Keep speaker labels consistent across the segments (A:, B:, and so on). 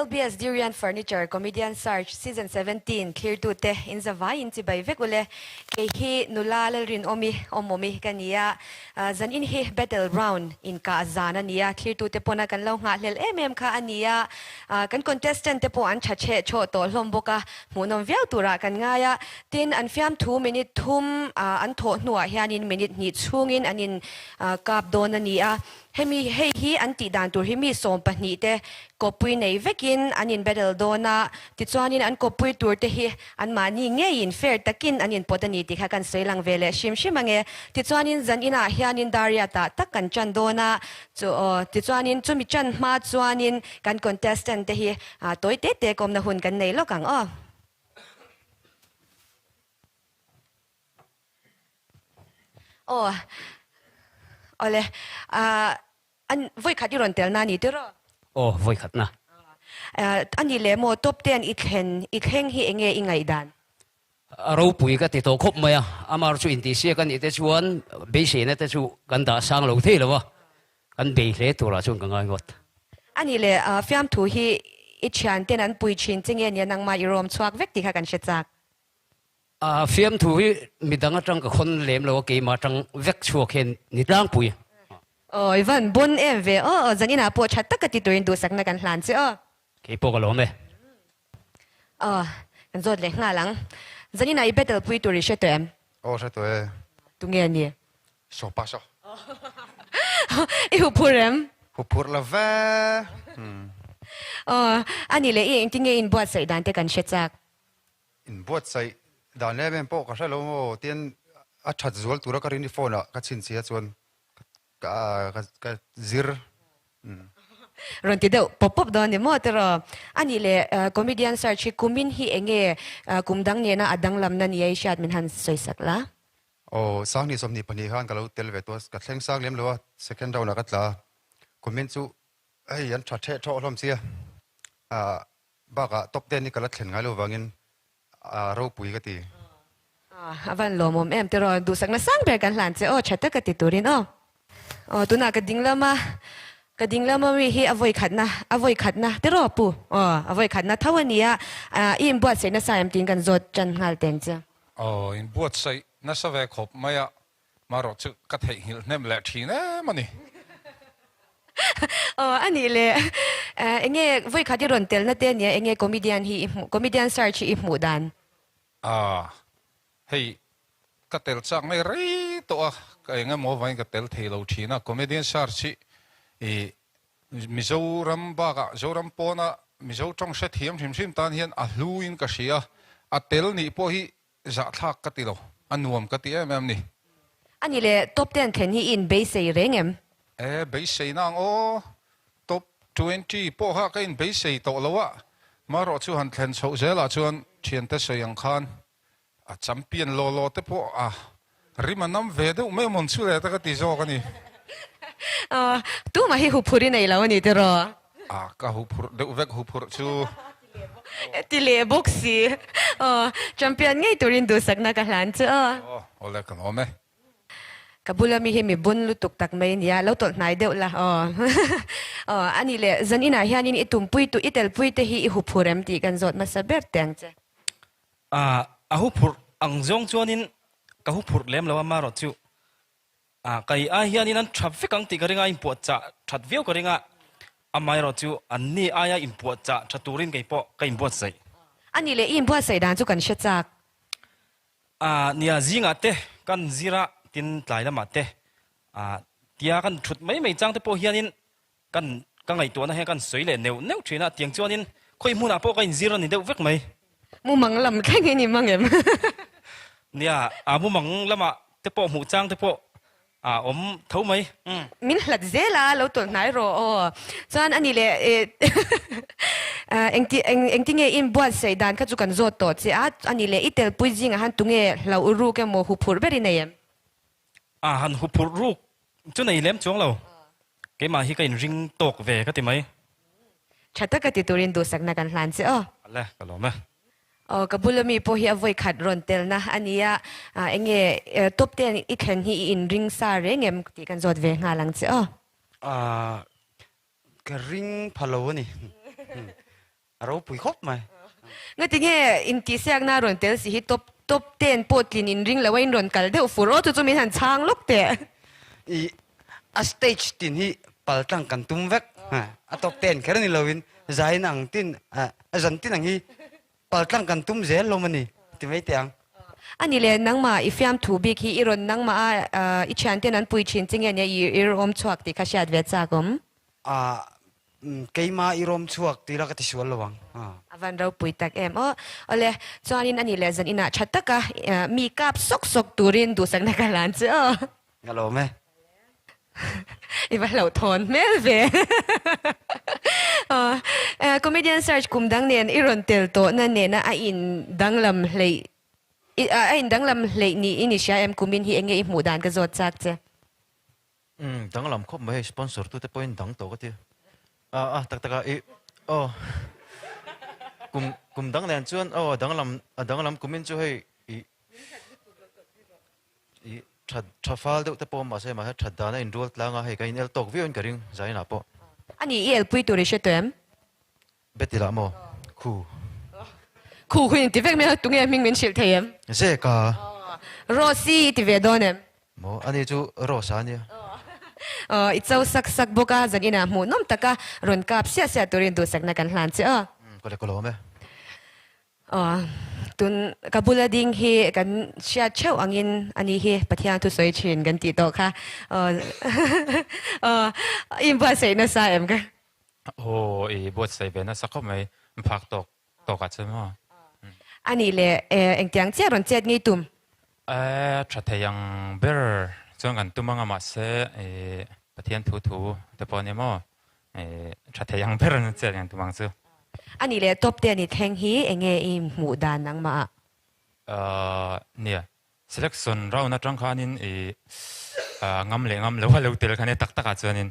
A: LBS Durian Furniture Comedian Search Season 17 thlirtute in zavai in chibai vek ule. Kei hi nula Lalrinawmi Awmawmi ka ni a, zanin hi Battle Round inkah zan a ni a, thlirtute pawna kan lo nghahhlel em em kha a ni a, kan contestant te pawh an tha cheh chawh tawh hlawm bawk a, hmuhnawm viau turah kan ngai a. Tin, an fiamthu minute thum an thawh hnuah hianin minute hnih chhungin an in kap dawn a ni a. Hemi hei hi an tih dan tur hi mi 12 te kawppui nei vekin an in battle dawn a, tichuanin an kawppui tur te hi anmahni ngeiin fair takin an inpawt a ni tih kha kan sawi lang ve leh hrim hrim ange. Tichuanin zan inah hianin Dariat-ah tak kan ṭan dawn a, chu aw tichuanin chumi ṭan hma chuanin kan contestant te hi tawi te te kawmna hun kan nei lawk ang aw. Aw awle ah an vawi khat i rawn tel na ni tiraw?
B: Aw vawi khat na.
A: A ni leh maw top ten i thlen i thleng hi enge i ngaihdan?
B: A ropui ka ti tawh khawp mai a, amar chu intihsiak a nih te chuan beiseina te chu kan dah sang lo thei lo a, kan bei hle turah chuan ka ngai ngawt.
A: A ni leh fiamthu hi i thian ten an pui thin che nge nia nangmah i rawm chhuak vek tih kha kan hre chak.
B: A fiamthu hi midang atang ka khawn lem lo a, keimah atang vek chhuak hian ni tlangpui.
A: Aw i van bun em ve aw, zan inah pawh tha taka ti turin duhsakna kan hlan che aw.
B: Kei pawh ka lawm e.
A: Aw, kan zawt leh nghal ang. Zan inah i battle pui tur i hre tawh em?
C: Aw hre tawh e.
A: Tunge a ni?
C: Saw pa saw.
A: I huphur em?
C: Huphur lo ve.
A: Aw, a ni leh i engtin nge inbuatsaih dan te kan hre chak?
C: Inbuatsaih dan em em pawh ka hre lo maw tian a that zual tura ka rin i phone ah ka chhinchhia chuan ka ka zir.
A: Rawn ti deuh pawp pawp dawn ni maw tiraw? A nih leh comedian search hi kumin hi enge kum dang nena a danglamna ni a i hriat min han sawi sak la?
C: Aw Sanghnih 22 khan ka lo tel ve tawh a, ka thleng sang lem lo a, second round ah ka tla a, kumin chu hei an tha theh thawh hlawm sia, ah Bakah top ten hi ka la thlen ngai lo vangin a ropui ka ti.
A: A van lawmawm em tiraw, duhsakna sang ber kan hlan che aw, tha taka ti turin aw. Aw tunah ka ding lama, ka ding lama mi hi a vawi khatna, a vawi khatna tiraw pu? Aw a vawi khatna tho a nia, i inbuatsaih nasa em tiin kan zawt tan nghal teng che.
D: Aw inbuatsaih nasa ve khawp mai a, Marawh chu ka theihnghilh hnem leh thin em a ni.
A: Aw a nih le. Enge vawi khat i rawn telna te ania enge comedian hi i hmuh comedian search hi i hmuh dan?
D: A hei ka tel chak mai rei tawh a, ka eng emaw avangin ka tel thei lo thin a, comedian search hi i Mizoram bakah Zoram pawna Mizo tawng hrethiam hrim hrim tan hian a hluin ka hria, a tel nih pawh hi Zahthlak ka ti lo, a nuam ka ti em em ni.
A: A ni le, top ten thlen hi i inbeisei reng em?
D: E, beisei nang aw, top 20 pawh kha ka inbeisei tawh lo a, marawh chu han thlen chhoh zelah chuan thiante sawi ang khan a champion law law te pawh a rim a nam ve deuh mai mawn chu le ta ka ti zawk a ni.
A: Aw, tumah hi huphurh i nei lo a ni tiraw?
D: A, ka huphurh deuh vek huphurh chu.
A: Ti leh bawk si. Aw, champion ngei turin duhsakna ka hlan che aw.
D: Aw, awle ka lawm e.
A: Ka bula mi hi mi bun lutuk tak mai nia, lo tawlh hnai deuh la aw. Aw, a nih leh zan inah hianin i tumpui tu, i telpui te hi i huphurh em tih kan zawt hmasa ber teh ang che.
E: A, a huphurh ang zawng chuanin ka huphurh lem lo a, marawh chu A, kai ai hianin an tha vek ang tih ka ring a, inpuahchah that viau ka ring a, amaherawhchu anni aia inpuahchah tha turin kei pawh ka inbuatsaih.
A: A nih leh i inbuatsaih dan chu kan hre chak.
E: A, nia zingah te kan zir a, tin tlai lamah te, a, tia kan thut mai mai chang te pawh hianin kan ka ngaihtuahna hian kan sawi leh neuh neuh thin a, tiang chuanin khawi hmunah pawh ka inzir a ni deuh vek mai.
A: Mumang lam thleng in i mang em?
E: Nia, a mumang lamah te pawh hmuh chang te pawh a awm tho mai.
A: Min hlat zel a, lo tawlh hnai rawh aw. Chuan a ni leh engti engti nge i inbuatsaih dan kha chu kan zawt tawh che a, a ni leh i telpui zingah han tunge hlauh ruk emaw huphurh ber i nei em?
E: A han huphurh ruk chu nei lem chuang lo. Keimah hi ka inring tawk ve ka ti mai.
A: Tha taka ti turin duhsakna kan hlan che aw.
E: Ale, ka lawm e.
A: Aw, ka bula mi pawh hi a vawi khat rawn telna a nia. Enge top ten i thlen hi i inring sa reng em tih kan zawt ve nghal ang che aw.
F: Ka ring pha lo a ni. A ropui khawp mai.
A: Ngati nge intihsiakna rawn tel si hi top top ten pawh tlin in ring lo a in rawn kal deuh fur aw chu chu min han chhang lawk teh.
F: I a stage tin hi pal tlang kan tum vek a top ten kher ni lo in zain ang tin a zan tin ang hi pal tlang kan tum zel lo mani ti mai teh ang.
A: Ani le nangmah i fiamthu bik hi i rawn nangmah a i thianten an pui thin che nge nia i rawm chhuak tih kha hriat ve chak awm.
F: A keimah i rawm chhuak tih la ka ti sual lo ang.
A: A van ropui tak em aw. Awle, chuanin ani leh zan inah tha taka mi kap sawk sawk turin duhsakna ka hlan che aw.
F: Ka lawm e.
A: I va hlauhthawn hmel ve. Comedian search kum dang nen i rawn tel tawhna nena a in danglam hleih a in danglam hleih niin i hria em kumin hi enge i hmuh dan ka zawt chak che.
G: Umm danglam khawp mai hei sponsor tute pawhin dang tawh ka ti a a tak tak a i aw kum kum dang nen chuan aw a danglam a danglam kumin chu hei i i tha tha fal deuh te pawh mahse mahse that dan a inrual tlang a hei ka in el tawk viau in ka ring zainah pawh.
A: Ani i elpui tur i hre tawh em?
G: Beti lah maw? Khu.
A: Khu khu in ti vek mai a, tunge hming min hrilh thei em?
G: Zeka.
A: Rose i ti ve dawn em?
G: Maw, ani chu Rose a nia.
A: Aw, i cho sak sak bawk a, zan inah hmuh nawm taka rawn kap siah siah turin duhsakna kan hlan che aw.
G: Ka le ka lawm e.
A: Aw, tun ka bula ding hi kan hriat theuh angin ani hi Pathian thusawi thin kan tih tawh kha. Aw, aw, i inbuatsaih nasa em ka?
H: Aw, i buatsaih ve nasa khawp mai, phak tawk tawk ah chuan maw?
A: A nih leh engtiang chiah rawn chet ngei tum?
H: E, tha thei ang ber chuan kan tum anga mahse i Pathian thu thu te pawh a ni maw? I tha thei ang ber an chet kan tum ang chu.
A: A nih leh top te ani thleng hi enge i hmuh dan nangmah ah?
H: Nia, Selection round atang khanin i ngam leh ngam lo a lo tel kha nia tak takah chuanin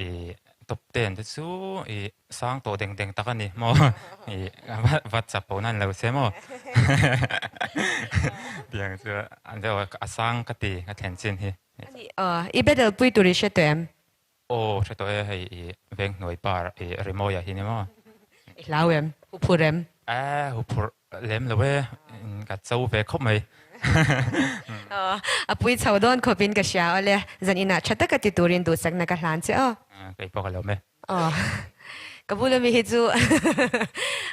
H: i top ten te chu i sang tawh deng deng tak a ni maw i vat chap pawh nan lo se maw tiang chu a sang ka ti ka thlen chin hi.
A: I battle pui tur i hre tawh em?
H: Aw hre tawh e hei i veng hnuai par i rimawi ah hi ni maw?
A: I hlau em? Huphurh em?
H: Eh huphurh lem lo e ka cho ve khawp mai.
A: Aw a pui chho dawn khawp in ka hria awle zan inah tha taka ti turin duhsakna ka hlan che aw.
H: Kei pawh ka lawm e.
A: Aw ka bula mi hi chu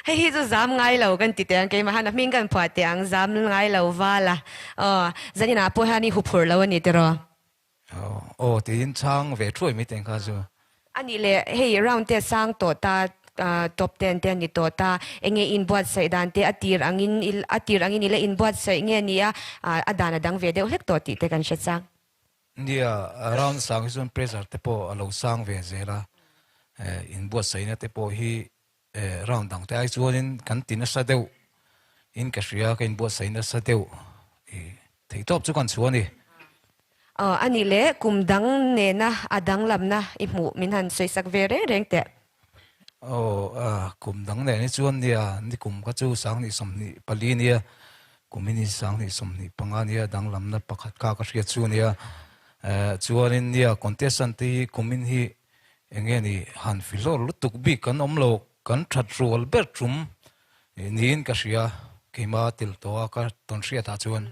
A: hei hi chu zam ngai lo kan ti teh ang keimah han a hming kan phuah teh ang zam ngai lo val a aw zan inah pawh hian i huphurh lo a ni tiraw.
I: Aw tiin chhang ve thuai mai teng kha chu.
A: A nih leh hei round te sang tawh ta top ten te a ni tawh ta enge inbuatsaih dan te a tir angin a tir angin ila inbuatsaih nge ni a a dan a dang ve deuh hlek tawh tih te kan hre chang.
I: Nia round sang hi chuan pressure te pawh a lo sang ve zel a inbuatsaihna te pawh hi round dang te ai chuanin kan ti nasa deuh in ka hria ka inbuatsaih nasa deuh i theihtawp chu kan chhuah a ni.
A: Aw a nih leh kum dang nena a danglamna i hmuh min han sawisak ve reng reng teh.
I: Aw kum dang nen hi chuan nia ni kum kha chu 2024 nia kum hi ni 2025 nia danglamna pakhat kha ka hriat chu nia chuanin nia contestant te hi kumin hi Enge ni han filawr lutuk bik kan awm lo, kan that rual ber tum niin ka hria, keima tel tawh a ka tawn hriat ah chuan.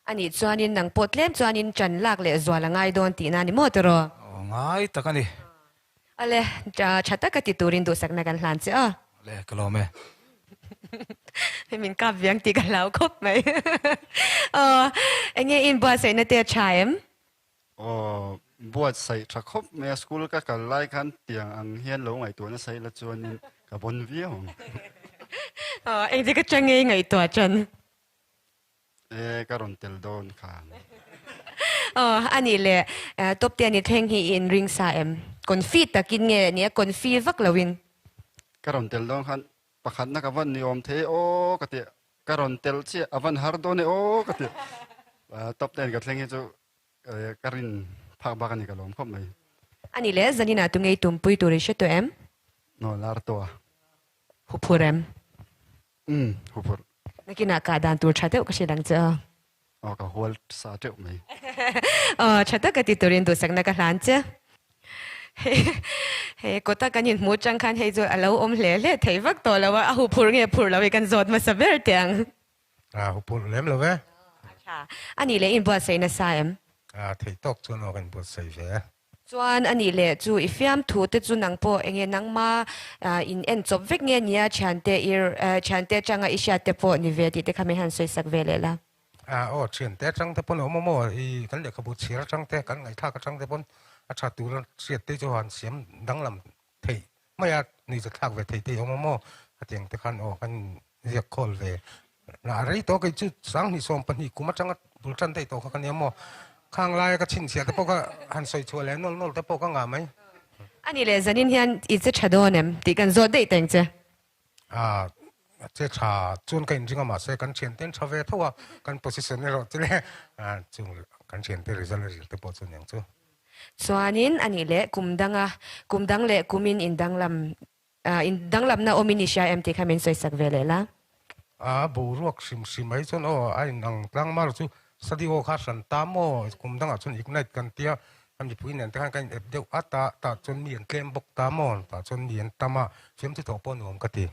A: Anih chuanin nang pawh tlem chuanin ṭan lak leh zual a ngai dawn tihna a ni maw tiraw?
I: Aw ngai tak a ni.
A: Awle, ṭha taka ti turin duhsakna kan hlan che aw.
I: Awle, ka lawm e.
A: Hei min kap viang tih ka hlau khawp mai. Aw, enge inbuatsaihna te a ṭha em?
J: Aw, buatsaih tha khawp mai a, school ka kal lai khan tiang ang hian lo ngaihtuah nasa ila chuanin ka bawn viau ang.
A: Aw, engtik atang nge i ngaihtuah tan?
J: E, ka rawn tel dawn khan.
A: Aw, a nih leh, top te ani thleng hi i inring sa em? Confi takin nge nia, confi vak loin?
J: Ka rawn tel dawn khan pakhatna ka van ni awm thei e aw ka ti, ka rawn tel chiah a van har dawn e aw ka ti, top ten ka thleng hi chu Ka rin phak bak a ni ka lawm khawp mai.
A: A nih leh zanin ah tunge i tumpui tur i hre tawh em?
J: Naw lar tawh a.
A: Huphur em?
J: Umm huphur.
A: Nakinah kah dan tur tha deuh ka hrilh ang che aw.
J: Aw ka hual sa teuh mai.
A: Aw tha taka ti turin duhsakna ka hlan che. Hei kawta kan inhmuh atang khan hei chu a lo awm hle hle thei vak tawh lo a, a huphurh nge phurh lo hi kan zawt hmasa ber teh ang.
K: A huphurh lem lo e.
A: A tha. A nih leh inbuatsaih nasa em?
K: A theih tawk chuan aw ka inbuatsaih ve e.
A: Chuan a nih leh chu i fiamthu te chu nang pawh enge nangma in en chawp vek nge nia thiante i thiante atanga i hriat te pawh ni ve tih te kha min han sawisak ve leh la.
K: A aw thiante atang te pawn a awm a maw i kan lehkhabu chhir atang te kan ngaihthlak atang te pawn a tha tur a hriat te chu han siam danglam theih mai a nuihzathlak ve thei te i awm a maw hetiang te khan aw kan ziak khawl ve a rei tawh kei chu sanghnih 12 kum atanga bul tan daih tawh kha ka nia maw khang laia ka chhinchhiah te pawh kha han sawi chhuah leh nawl nawl te pawh ka ngah mai.
A: Ani leh zanin hian i che tha dawn em tih kan zawt daih teng che.
K: A che tha chuan ka inring a mahse kan thian ten tha ve tho a kan position erawh chu le chung kan thian te result a zir te pawh chu aniang chu.
A: Chuanin anih leh kum danga kum dang leh kumin indanglam indanglamna awmin i hria em tih kha min sawisak ve leh la.
K: A boruak hrim hrim mai chuan aw a inang tlang mar chu Sadio kha hran ta maw kum dangah chuan ignite kan tia a mipui nen te khan kan in ep deuh at a tah chuan mi an tlem bawk ta maw tah chuan mi an tam a fiam chu thawh pawh nuam ka ti.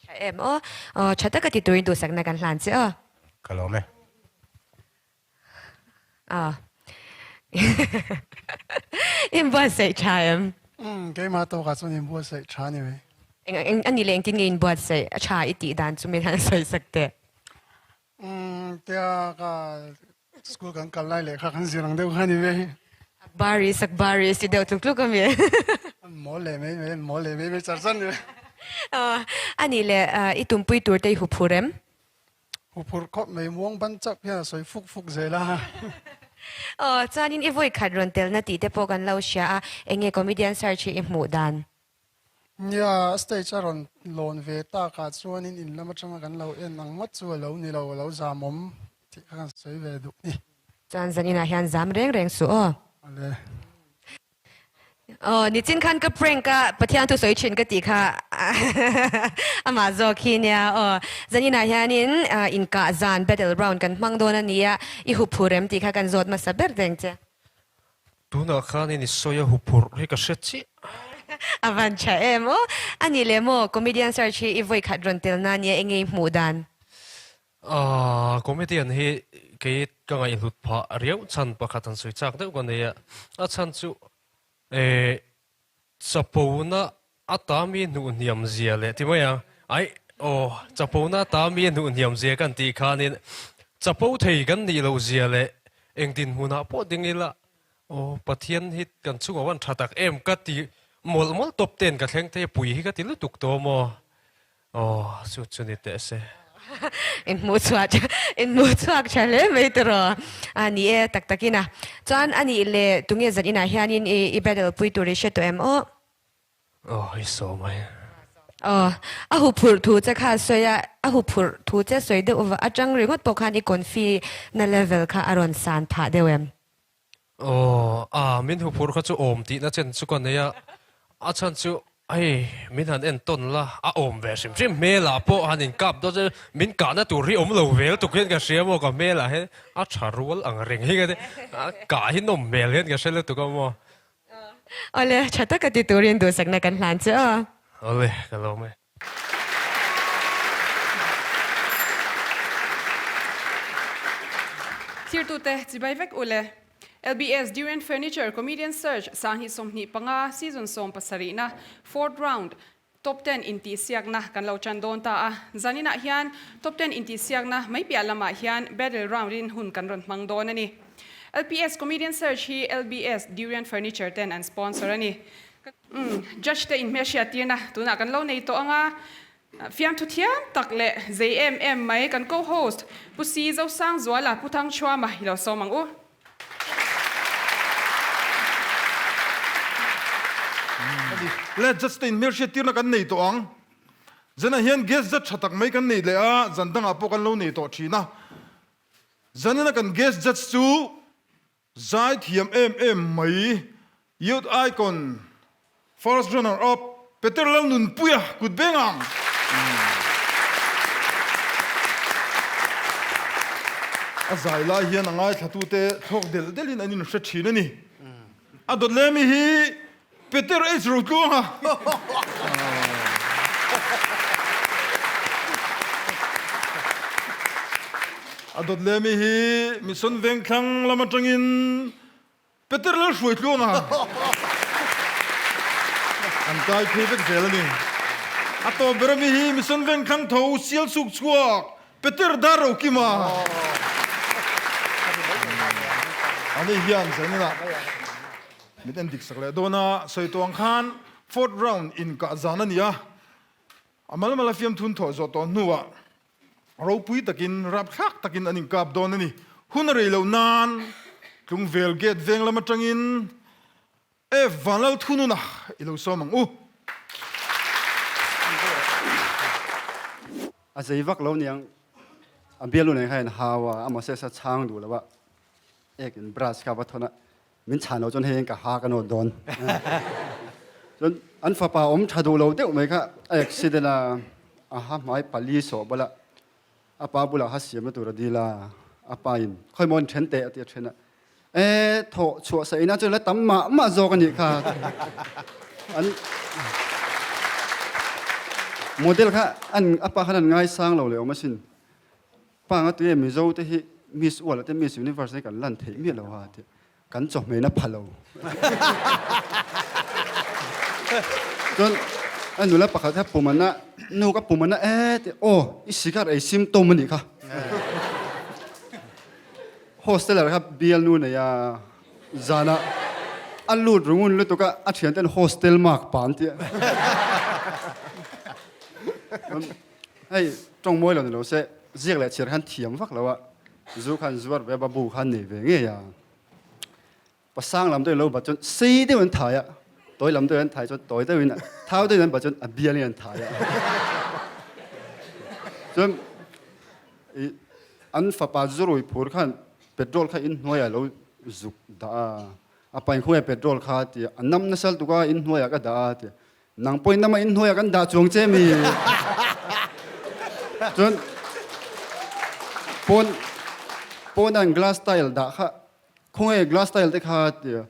A: Tha em aw tha taka ti turin duhsakna kan hlan che aw.
K: Ka lawm e.
A: Aw. Inbuatsaih tha em?
L: Umm keimah tawkah chuan inbuatsaih tha a ni mai.
A: Eng a ni leh engtin nge inbuatsaih a tha i tih dan chu min han sawisak teh.
L: Umm tia ka school kan kal lai leh kha kan zir ang deuh kha a ni mai.
A: Akbari Sakbari si deuh tluk tluk a mi.
L: An mawl leh mai mai an mawl leh mai mai char char a ni mai.
A: Aw a nih leh i tumpui tur te i huphur em?
L: Huphurh khawp mai muang ban chauh hian a sawi fuk fuk zel a.
A: Aw, chuanin i vawi khat rawn telna tih te pawh kan lo hria a, eng nge comedian search hi i hmuh dan?
L: Nia, stage a rawn lawn ve takah chuanin in lam atanga kan lo en ang ngawt chu a lo ni lo, a lo zamawm tih kha kan sawi ve duh ni.
A: Chuan zaninah hian zam reng reng suh aw.
L: Awle.
A: Aw, nichin khan ka prank a, Pathian thu sawi thin ka tih kha amah zawk hi nia aw. Zaninah hianin inkah zan battle round kan hmang dawn a nia, i huphur em tih kha kan zawt hmasa ber reng che.
M: Tunah khanin i sawi a huphurh hi ka hre chiah.
A: A van tha em aw. A nih leh maw, comedian search hi i vawi khat rawn tel na nia enge i hmuh dan?
M: Aaa comedian hi kei ka ngaihhlut phah riau chhan pakhat han sawi chak deuh ka nei a, a chhan chu eh chapona a ta mi hnuh hniam zia leh ti mai ang aih aw chapona a ta mi hnuh hniam zia kan tih khanin chapo thei kan nih loh zia leh eng dinhmunah pawh ding ila aw Pathian hi kan chungah wan tha tak em ka ti mawlh mawlh tawp ten ka thleng thei a pui hi ka ti lutuk tawh maw. Aw, chu chu ni teh se.
A: In hmuh chhuah in hmuh chhuak tha hle mai tiraw? A ni e, tak takin a. Chuan a nih leh tunge zan inah hianin i i battle pui tur i hre tawh em aw?
M: Aw, i saw mai.
A: Aw, a huphurh thu che kha sawi a, a huphurh thu che sawi deuh va atang ringawt pawh khan i confi na level kha a rawn san phah deuh em?
M: Aw, a, min huphurh kha chu awm tihna chen chu ka nei a, a chhan chu hei min han en tawn la, a awm ve hrim hrim hmelah pawh han inkap dawn che min kahna tur hi awm lo vel tuk hian ka hria maw ka hmelah hian a tha rual ang reng hi ka ti, a kah hi nawm hmel hian ka hre lutuk a maw.
A: Awle, tha taka ti turin duhsakna kan hlan che aw.
M: Awle, ka lawm e.
N: Thirtute chibai vek u le. LBS Durian Furniture Comedian Search Sanghi 25 Season 70 na Fourth Round Top Ten intihsiakna kan lo tan dawn ta a. Zaninah hian Top Ten intihsiakna mai piah lamah hian Battle Round in hun kan rawn hmang dawn a ni. LPS Comedian Search hi LBS Durian Furniture ten an sponsor a ni. Umm, judge te inhmelhriat tirna tunah kan lo nei tawh ang a, fiamthu thiam tak leh zei em em mai kan co-host Pu Si Zosangzuala Pu Thangchhuama i lo sawm ang u.
O: Le judge te inhmelhriat tirna kan nei tawh ang. Zanah hian guest judge tha tak mai kan nei leh a, zan dangah pawh kan lo nei tawh thin a. Zanina kan guest judge chu Zai thiam em em mai Youth Icon First Runner Up Peter Lalnunpuia kut beng ang. A zai lai hian a ngaithlatute thlawk delh delhin an inhre thin a ni. A dawt leh mi hi. Peter H Rotluanga. A dawt leh mi hi Mission Vengthlang lam atangin Peter Lalhruaitluanga an kai phei vek zel a ni. A tawp ber ami hi Mission Vengthlang tho sial chhuk chhuak Peter Darrokima ani hian zaninah Min en dik sak leh dawn a, sawi tawh ang khan fourth round inkah zan a ni a, a malmala fiamthun thawh zawh tawh hnuah ropui takin rapthlak takin an inkap dawn a ni. Hun a rei loh nan Tlungvel gate veng lam atangin F Vanlal Thununa i lo sawm ang u.
J: A zei vak lo niang, a bialu nen kha in hau a, a moses a chhang duh lo a, ek in brush kha va thawn a, Min chhan lo chuan hei ka ha ka nawt dawn. Chuan an fapa awm tha duh lo deuh mai kha a accident a, a ha hmai pali sawh bawlh a, a pa bulah ha siamna tur a dil a, a pa in khawi maw an then teh a ti a then a, e thawh chhuah saih ina chuan la tam mah mah zawk a nih kha an model kha an a pa khan an ngaisang lo leh awm asin. Pa nga tuia Mizo te hi Miss World te Miss Universe te kan lan theih miah lo ha tih kan chawhmehna pha lo. Chuan a nula pakhat kha pumana nu ka pumana e tih aw i cigar ei symptom a nih kha. Hosteler kha bial nu nei a zana a lut rungun lutuk a a thian ten hostel mark pa an tia. Hei tawng mawi lo ni lo se ziak leh chhiar khan thiam vak lo a, zu khan zuar ve a, babu khan nei ve ngei a. Pasang lam deuhin lo bat chuan sei deuhin an thai a, tawi lam deuhin an thai chuan tawi deuhin, thau deuhin an bat chuan a bialin an thai a. Chuan i an fapa zurui phur khan petrol kha inhnuaiah lo zuk dah a, a pain khawnge petrol kha a ti a, a nam nasal tuk a inhnuaiah ka dah a ti a. Nang pawhin nama in hnuaiah kan dah chuang che mi. Chuan pawn pawn an glass tile dah kha khawnge glass tile te kha tia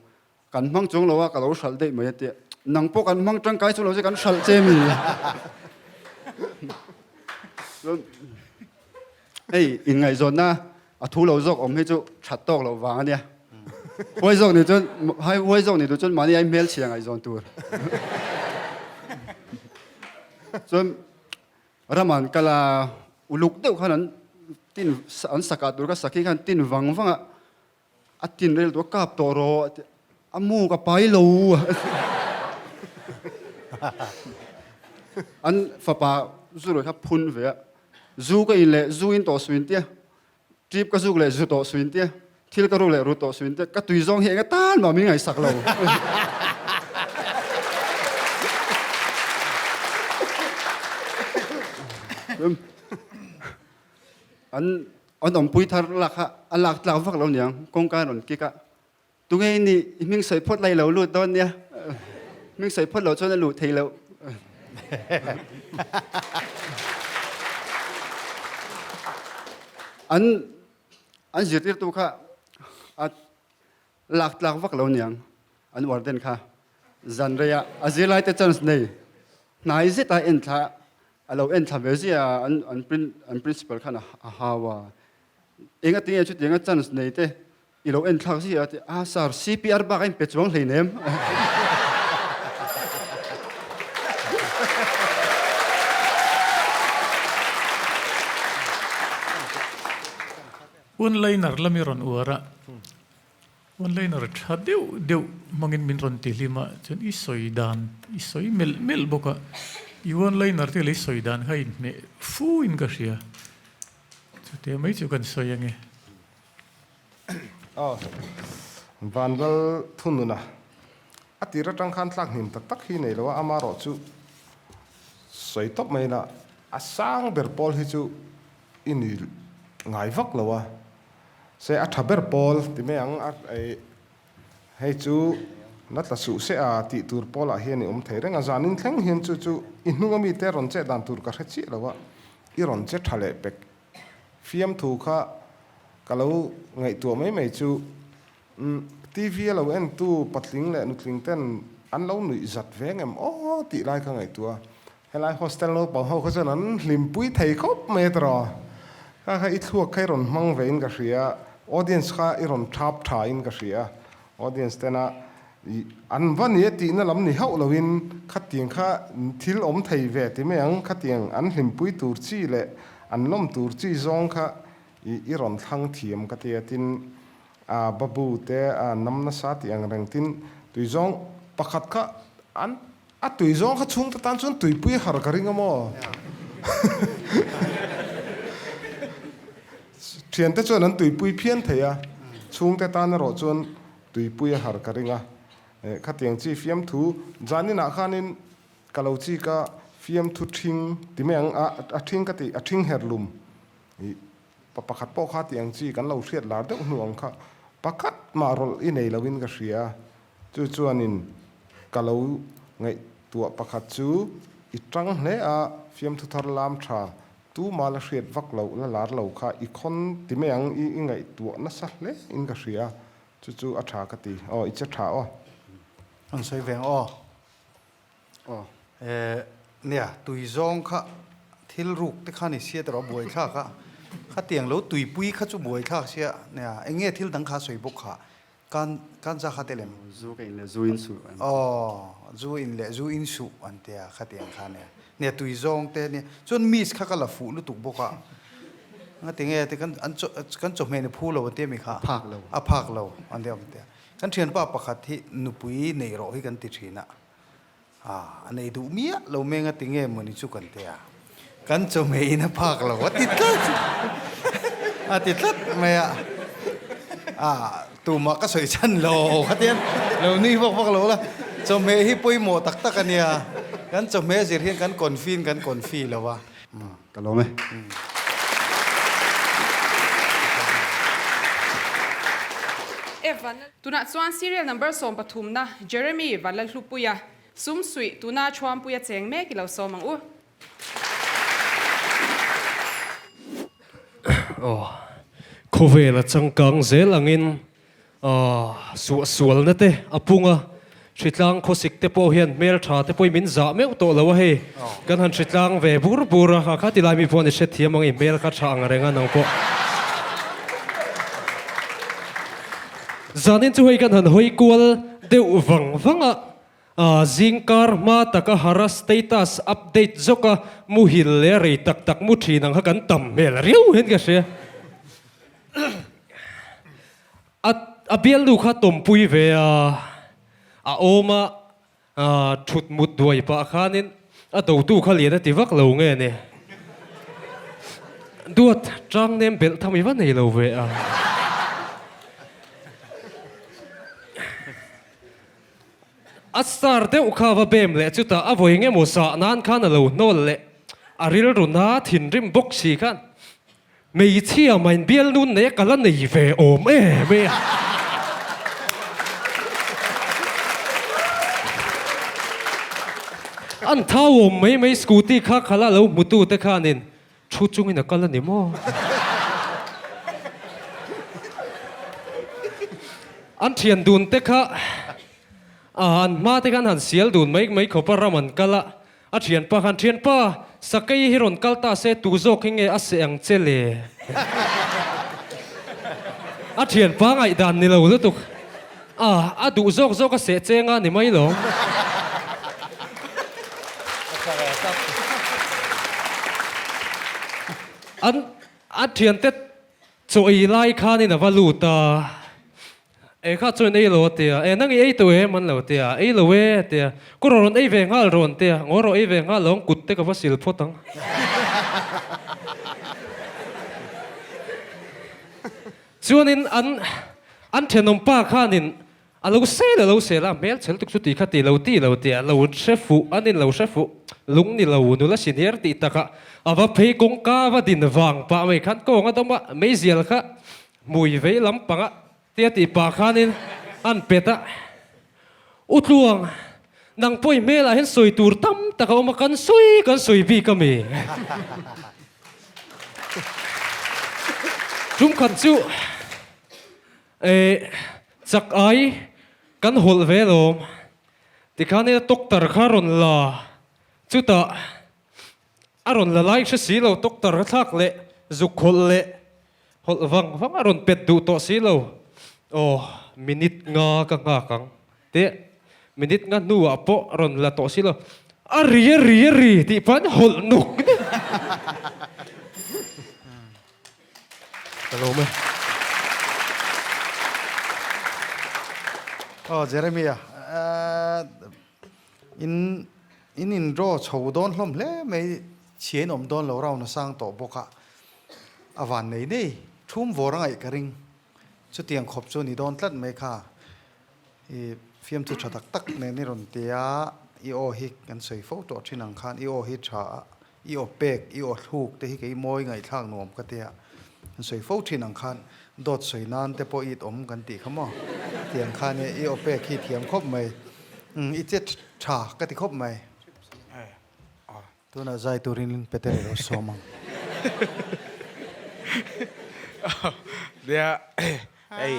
J: kan hmang chuang lo a ka lo hralh daih mai a tia nang pawh kan hmang tangkai chuang lo che kan hralh che mi. Chuan hei inngaihzawnna a thu lo zawk awm hi chu that tawk loh vang a nia. Huai zawk nih chuan hai huai zawk nih duh chuan mahni ai hmelchhia ngaihzawn tur. Chuan raman kal a uluk deuh khan an tin an sakah tur ka sakhi khan tin vang vang a a tin rel tur a kap tawh rawh a ti a mu ka pai lo an fapa zu rawih kha phun ve a zu ka in leh zu in tawh suin tia Trip ka zuk leh zu tawh suin tia, thil ka ruk leh ru tawh suin tia, ka tui zawng hi enga tan mah min ngaihsak lo. An an awmpui thar lak kha a lak tlak vak lo niang, kawngka rawn kick a, tunge i nih, i hming sawi phawt lai lo lut dawn nia, hming sawi phawt loh chuan a luh thei loh. An an zirtirtu kha a lak tlak vak lo niang, an warden kha zan reia a zirlai te chance nei hnai zet a en thla a lo en thla ve zia an an principal khan a hau a, engatinge chutianga chance nei te I lo en thlak zia a ti a, Sir, CPR bak a inpe chuang hleinem.
P: One liner lam i rawn uar a, one liner tha deuh deuh hmangin min rawn ti hlim a, chuan i sawi dan i sawi melh melh bawk a, i one liner te leh i sawi dan kha inhmeh fu in ka hria, chute mai chu kan sawi ange.
Q: Aw, Vanlal thununa a tir atang khan tlak hnim tak tak hi nei lo a, amarawh chu sawi tawp mai ila a sang ber pawl hi chu i ni ngai vak lo a, se a tha ber pawl ti mai ang a, hei chu na tla suh se a tih tur pawlah hian i awm thei reng a, zanin thleng hian chu chu i hnung ami te rawn chet dan tur ka hre chiah lo a, i rawn che tha leh pek Fiamthu kha ka lo ngaihtuah mai mai chu TV a lo entu patling leh nutling ten an lo nuih zat ve ngem aw tih lai ka ngaihtuah a. Helai hostel naupang ho kha chuan an hlimpui thei khawp mai a tiraw. Kha kha i thluak kha i rawn hmang ve in ka hria a, audience kha i rawn thap tha in ka hria a, audience tena i an va ni e tihna lam ni hauh loin khatiang kha thil awm thei ve ti mai ang, khatiang an hlimpui tur chi leh an lawm tur chi zawng kha i i rawn thlang thiam ka tia tin a babu te a nam nasa tih ang reng tin tuizawng pakhat kha an A tui zawng kha chhungte tan chuan tuipui har ka ring a maw? Thiante chuan an tuipui phian thei a, chhungte tan erawh chuan tuipui a har ka ring a. Khatiang chi fiamthu zaninah khanin ka lo chik a, fiamthu ṭhing ti mai ang a, a ṭhing ka ti, a ṭhing her lum i pa pakhat pawh kha ti ang chi kan lo hriat lar deuh hnu ang kha pakhat mah rawlh i nei loin ka hria. Chu chuanin ka lo ngaihtuah pakhat chu i tang hle a, fiamthu thar lam tha tu mah la hriat vak loh la lar lo kha i khawn ti mai ang i i ngaihtuah nasa hle in ka hria, chu chu a tha ka ti. Aw i che tha aw.
R: An sawi veng aw. Aw. Eh, nia, tui zawng kha thil ruk te kha ni sia tawrh a buaithlak a, khatiang lo tuipui kha chu buaithlak sia, nia, eng nge thil dang kha a sawi bawk kha, Kan kan za kha telem.
J: Zu ka in leh zu in suh an ti.
R: Aw, zu in leh zu in suh an ti a, khatiang kha nia. Nia tui zawng te nia. Chuan miss kha ka la fuh lutuk bawk a. Ngati nge ti kan an chaw kan chawhmeh ni phu lo an ti ami kha.
J: A phak lo.
R: A phak lo an ti awm tia. Kan thianpa pakhat hi nupui nei rawh hi kan ti thin a. A, a nei duh miah lo mai ngati nge mawni chu kan ti a. Kan chawhmeh in a phak lo a ti tlat a ti tlat mai a. A, tumah ka sawi chhan lo khatian lo nui vak vak lo la. Chawhmeh hi pawimawh tak tak a nia. Kan chawhmeh zir hian kan confi in kan confi lo a.
J: Ka lawm e.
N: Evan, tunah chuan serial number 13 na Jeremy Vanlalhlupuia sum suih tuna Thuampuia cheng mek i lo sawm ang u.
M: Aw, khawvel a changkang zel angin Suahsualna te a pung a, hritlang khawsik te pawh hian hmeltha te pawhin min zah meuh tawh lo a hei. Kan han hritlang ve bur bur a, kha tilai mi pawh ni hrethiam ang i hmel kha tha ang reng a nang pawh. Zanin chu hei kan han hawi kual deuh vang vang a, zingkar hma taka hara status update zawk a muhil leh rei tak tak mu thin ang kha kan tam hmel riau hian ka hria. A a bialnu kha tawmpui ve a, a awm a, thut mut duai pah khanin a dotu kha lian a ti vak lo nge ni. Duat tang nem belh tham i va nei lo ve a. A star deuh kha va bem leh chutah a vawi nge maw zah nan khan a lo hnawl leh a rilru na thinrim bawk si khan Hmeichhia main bialnun nei a ka la nei ve awm em e. An thau awm mai mai scooty kha khala lo hmutu te khanin thu chungin a kal a ni maw? An thian dun te kha an hma te khan han sial dun mai mai khawp a ram an kal a. A thianpa khan, Thianpa, sakei hi rawn kal ta se tu zawk hi nge a seh ang che le? A thianpa ngaihdan ni lo lutuk. A, a duh zawk zawk a seh cheng a ni mai lo. An, a thiante chaw ei lai khanin a va lut a. E kha chuan ei lo a ti a, e nang i ei tawh em an lo ti a, ei lo e a ti a, ka rawn ei ve nghal rawn ti a, ngaw rawh ei ve nghal lo ang kut te ka va sil phawt ang. Chuanin an an thenawm pa khanin a lo sel a lo sel a, hmel chhel tuk chu ti kha ti lo ti lo ti a, lo hre fuh an in lo hre fuh lung ni lo nula senior tih takah a va phei kawngka va din vang pah mai khan kawng a dawm a, meizial kha Hmui vei lampanga tia tih pah khanin an pet a, U Tluang, nang pawh i hmelah hian sawi tur tam tak a awm a, kan sawi kan sawi bik a mi? Tum khat chu eh chak ai kan hawlh ve lawm. Tikhan ila doctor kha a rawn la, chutah a rawn la lai hre si lo, doctor kha thlak leh zuk hawlh leh hawlh vang vang a rawn pet duh tawh si lo. Aw, minute nga ka nghak ang teh, minute nga hnuah pawh a rawn la tawh si lo. A ri a ri a ri tih pahin hawlh nuk nih. Ka lawm e.
R: Aw Jeremia, in in in draw chho dawn hlawm hle mai, chhiain awm dawn lo round a sang tawh bawk a, a van nei nei thum vawr a ngaih ka ring, chutiang khawp chu ni dawn tlat mai kha, i fiamthu tha tak tak nen i rawn ti a, i aw hi kan sawi fo tawh thin ang khan i aw hi tha a, I aw pek, i aw thluk te hi kei mawi ngaihthlak nuam ka tia. An sawi fo thin ang khan dawt sawi nan te pawh it awm kan tih kha maw? Tiang khan i aw pek hi thiam khawp mai. Umm i che tha ka ti khawp mai. Tunah zai turin Peter i lo sawm ang.
S: Nia hei.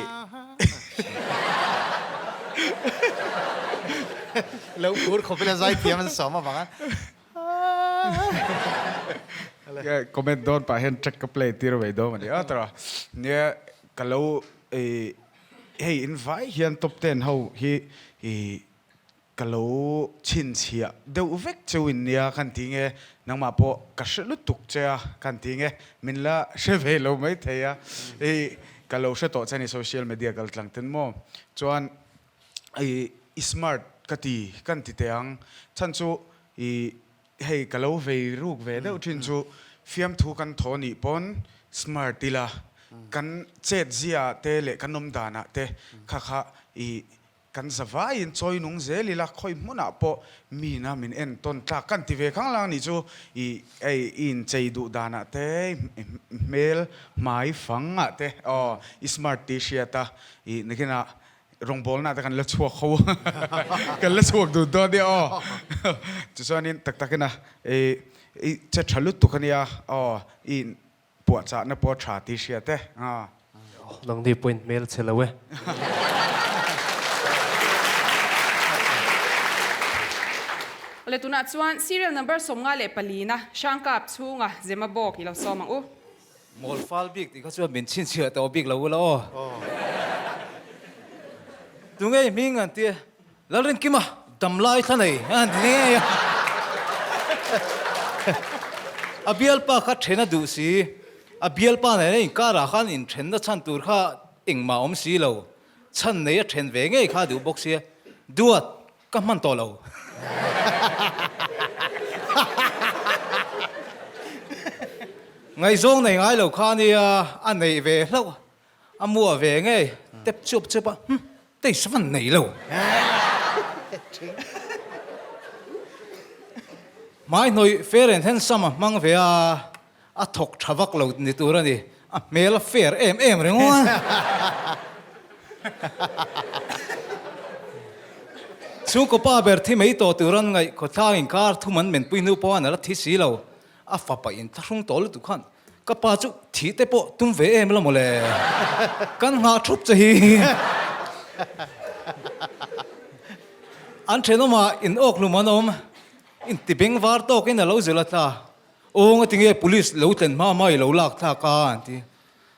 R: Lo phur khawpin a zai thiam an sawm avanga.
S: Comment dawn pah hian track ka play tir mai dawn a ni a tawrh a. Nia ka lo ih hei in vai hian top ten ho hi ih ka lo chhinchhiah deuh vek cheu in nia khan ti nge nangmah pawh ka hre lutuk che a khan ti nge min la hre ve lo mai thei a ih ka lo hre tawh che a ni social media kal tlang ten maw chuan I i smart ka ti kan ti teh ang. Chhan chu i hei ka lo vei ruk ve deuh thin chu fiamthu kan thaw nih pawn smart ila kan chet zia ah te leh kan awm dan ah te kha kha i kan za vaiin chawi nung zel ila khawi hmunah pawh mina min en tawn tlak kan ti ve khang lang nih chu i hei i inchei duh dan ah te i hmel hmai fang ah te aw i smart tih hriat a i nakinah Rawngbawlna te kan la chhuak ho kan la chhuak dun dawn nia aw. Tichuanin tak takin a i i che tha lutuk ania aw i puahchahna pawh a tha tih hriat e a.
M: Nangni pawhin hmel che lo e.
N: Awle tunah chuan serial number 54 na Hrangkap chhunga Zemabawk i lo sawm ang u.
I: Mawl fal bik tih kha chuan min chhinchhiah tawh bik lo ula aw. Tunge i hming an ti a, Lalrinkima damlai thla nei an ti ngei a. A bialpa kha then a duh si, a bialpa nena inkarah khan inthenna chhan tur kha engmah awm si lo, chhan nei a then ve ngei kha a duh bawk sia, Duat, Ka hman tawh lo. Ngaihzawng nei ngai lo kha nia a neih ve hlauh a muah ve ngei tep chuap chuap a hm taste van nei lo. Hmai hnawih fair and handsome a hmang ve a a thawk tha vak lo ni tur a ni a hmel a fair em em ringawt a. Chhungkaw pa ber thi mai tawh tur an ngaih khawthlang inkar thum an menpui hnu pawh an la thi si lo. A fapa in thlahrung tawh lutuk khan ka pa chu thih te pawh tum ve em la mawle. Kan nghah thup che hi. An thenawmah in awkhlum an awm. Intibeng var tawkin a lo zilh a tla. Aw ngatinge police lo tlen hma hma i lo lak thlak a an ti.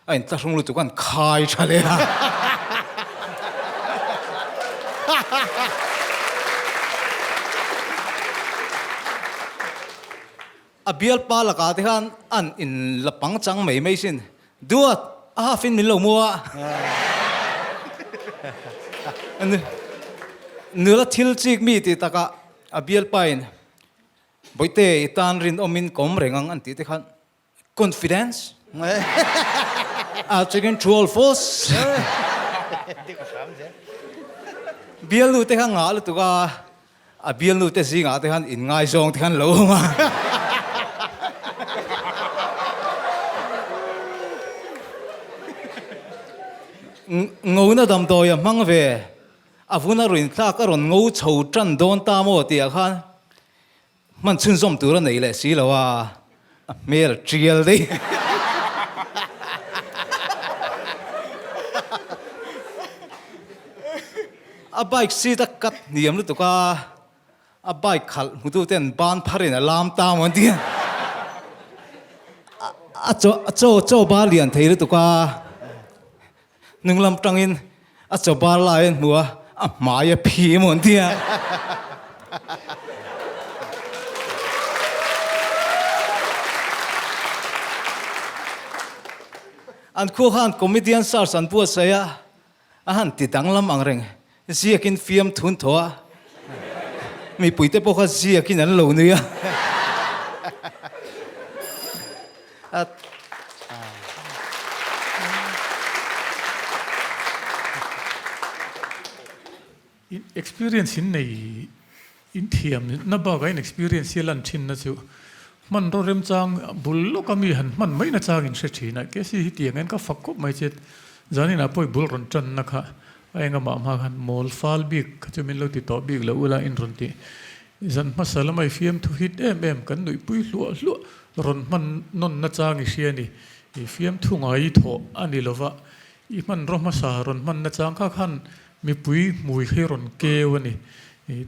I: A intlahrung lutuk an khai tha leh a. A bialpa lakah te khan an in la pangchang mai mai sin. Duat, a half in min lo mu a. Nula thil chik mi tih takah a bialpa in Bawihte i tan rinawmin ka awm reng ang an tih te khan Confidence a checking true or false Bialnu te kha ngah lutuk a, a bialnu te zingah te khan inngaizawng te khan lo awm a. Ngona damdawi a hmang ve, a vun a ruin thlak a rawn ngo chho tan dawn ta maw tih ah khan Hman chhunzawm tur a nei leh si lo a, a hmel a tial daih. A bike seat a cut hniam lutuk a. A bike khalh hmutu ten ban pharin a lam ta maw an ti a. A chaw a chaw chaw bar lian thei lutuk a, hnung lam tangin a chaw bar lai an hmu a, a hmai a phi maw an ti a. An khua khan comedian search an buatsaih a, A han ti danglam ang reng. Ziakin fiam thun thaw a, mipuite pawh kha ziakin an lo nui a.
P: Experience in nei in thiam na bakah in experience hi a lan thin na chu hmanraw remchang bul lawka mi han hman mai na chang in hre thin a kesi hi tiang hian ka fak khawp mai che zanin ah pawh i bul rawn tan na kha a enga mah hma khan mawl fal bik kha chu min lo ti tawh bik lo ula in rawn ti zan hmasa lama i fiamthu hit em em kan nuihpui hluah hluah rawn hman nawn na chang i hria ni i fiamthu ngai i thawh a ni lova i hmanraw hmasa rawn hman na chang kha khan Mipui hmui hi rawn keu a ni.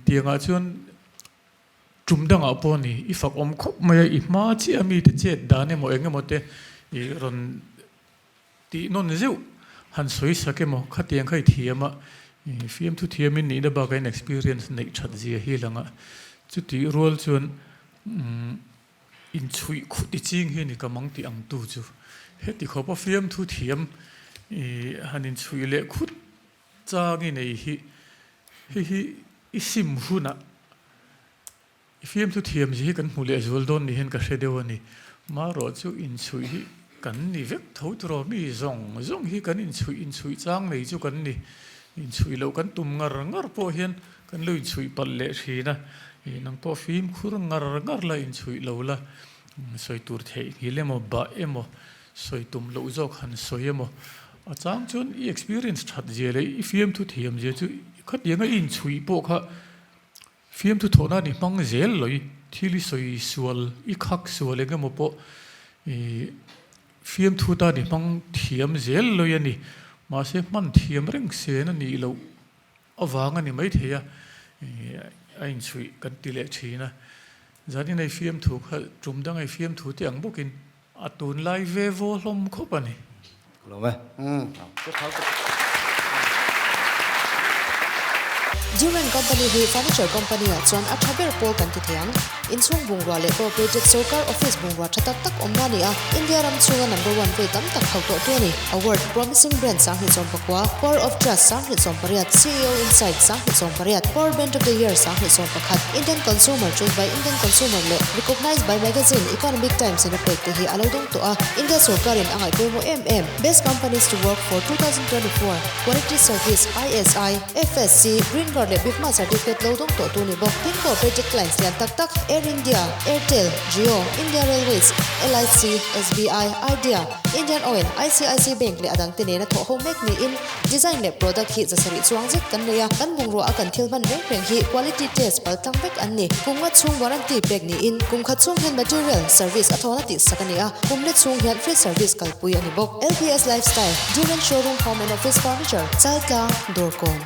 P: Tiangah chuan tum dangah pawh a ni, i fak awm khawp mai a, i hma chiah mite chet dan emaw eng emaw te i rawn tih nawn zeuh han sawi sak emaw khatiang kha i thiam a, fiamthu thiamin nihna bakah in experience neih that zia hi lang a, chutih rual chuan inchhuih khut i ching hi a ni ka mang tih ang tu chu. Heti khawpa fiamthu thiam i han inchhuih leh khut chang i nei hi, hei hi i sim hunah i fiamthu thiam zia hi kan hmu leh zual dawn ni hian ka hre deuh a ni. Marawh chu inchhuih hi kan ni vek tho turaw mi zawng zawng hi kan inchhuih inchhuih chang nei chu kan ni. Inchhuih loh kan tum ngar ngar pawh hian Kan lo inchhuih palh leh thin a, ih nang pawh fimkhur ngar ngar la inchhuih lo la, sawi tur theih nghil emaw bah emaw, sawi tum loh zawk han sawi emaw, a chang chuan i experience that zia leh i fiamthu thiam zia chu khatianga i inchhuih pawh kha fiamthu thawh nan i hmang zel lo i thil i sawi sual i khak sual eng emaw pawh ih fiamthu tan i hmang thiam zel lo i a ni, mahse hman thiam reng sen a nih loh. Avang a ni maithei a, a inchhuih kan ti leh thin a. Zanin ei fiamthu kha tum dang ei fiamthu te ang bawkin a tunlai ve vaw hlawm khawp a ni.
F: Lawm e.
T: Duran Company hi furniture company ah chuan a tha ber pawl kan ti thei ang. Inchhung bungrua leh cooperated sorkar office bungrua tha tak tak awmna a ni a, India ram chhunga number one vei tam tak hauh tawhtu a ni. Award, Promising Brand 2019, Power of Trust 2018, CEO Insight 2018, Power Brand of the Year 2021, Indian Consumer Choice by Indian Consumer leh Recognized by Magazine Economic Times in a pek te hi a lo dawng tawh a, India sorkarin a ngaihpawimawh em em. Best Companies to Work for 2024, Quality Service, ISI, FSC, Green Guard leh Bifma Certificate lo dawng tawh tu ni bawk. Tin Cooperative Clients lian tak tak Air India, Airtel, Jio, India Railways, LIC, SBI, Idea, Indian Oil, ICIC Bank leh a dangte nena thawh ho mek niin design leh product hi zasarih chuang zet kan nei a, kan bungrua a kan thil hman reng reng hi quality test pal tlang vek an ni. Kum nga chhung warranty pek niin kum khat chhung hian material, service a thawna tih sak a ni a, kum let chhung hian free service kalpui a ni bawk. LPS Lifestyle, Duran Showroom Home and Office Furniture, Chaltlang, Dawrkawn.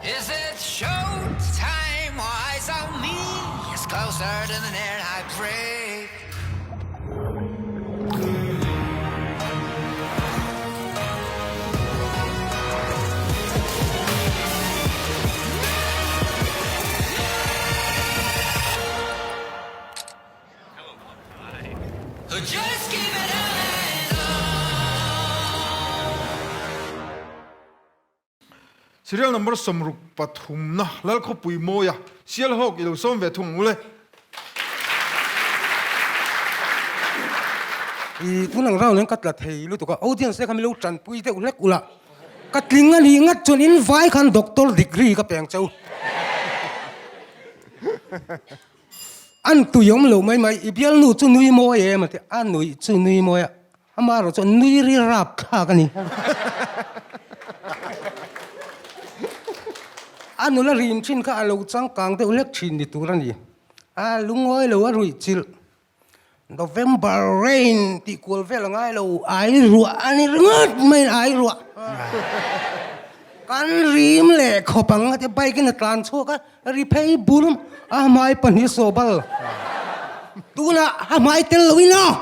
U: Is it show time or eyes on me is closer than an air I breathe. Just keep it on and on.
O: Serial number 63 na Lalkhawpui Mawia Sialhawk i lo sawm ve thung ang u le.
K: I tun ang round hian ka tla thei lutuk a, audience te kha min lo tanpui deuh hlek ula, ka tling a nih ngat chuan in vai khan doctor degree ka pe ang che u. An tui awm lo mai mai, i bialnu chu nui mawi em a ti, a nuih chu nui mawi a, amaherawh chuan nui ri rap thlak a ni. A nula rim thin kha a lo changkang deuh hlek thin ni tur a ni, a lungawi lo a ruih chilh. November rain tih kual vel a ngai lo, ai ruah a ni ringawt mai ai ruah. Kan rim leh khawp ang a ti, bike in a tlan chhuak a, ri phei bul a hmai pahnih saw bal. Tunah a hmai tel lo in aw.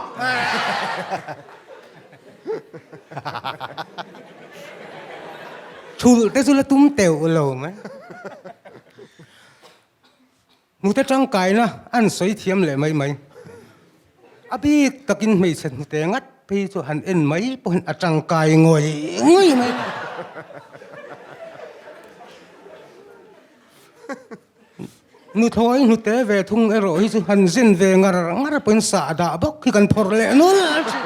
K: Thulh te chu la tum teuh lo mai. Hnute tangkaina an sawi thiam leh mai mai. A bik takin hmeichhe hnute ngat phei chu han en mai pawhin a tangkai ngawih ngawih mai. Nuthlawi hnute ve thung erawh hi chu han zin ve ngar ngar pawhin sah dah bawk hi kan phawrh leh nul thin.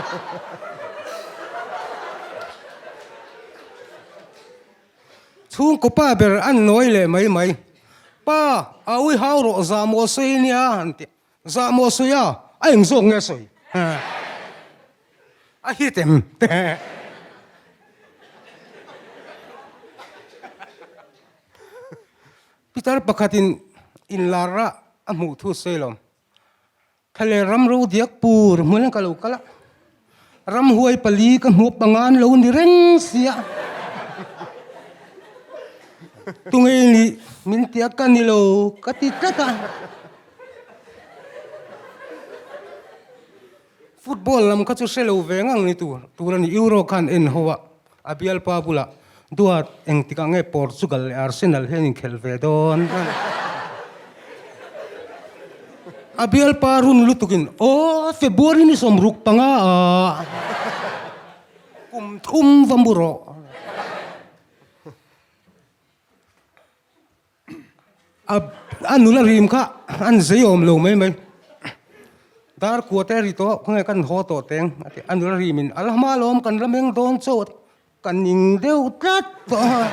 K: Chhungkaw pa ber an nawi leh mai mai. Pa, a ui hau rawh zah maw sawi nia an ti. Zah maw sawi a, a eng zawk nge sawi? A hit em? Pitar pakhatin inlar a a hmuh thu sawi lo. Thale ram ro diak pur hmun ka lo kal a, ramhuai pali ka hmuh pangan lo ni reng sia. Tungei nih min tia ka ni lo ka ti tlat a. Football lam kha chu hre lo ve ngang ni tur tur a ni. Euro khan en ho a, a bialpa bulah duat engtikah nge Portugal leh Arsenal hian inkhelh ve dawn? A bialpa run lutukin aw February ni 65 ah kum thum va mu rawh. A nula rim kha an zei awm lo mai mai. Dar kua te a ri tawh khawnge kan haw tawh teng a ti. A nula rimin a la hma lawm kan la meng dawn chaw a ti. Ka ning deuh tlat tawh a.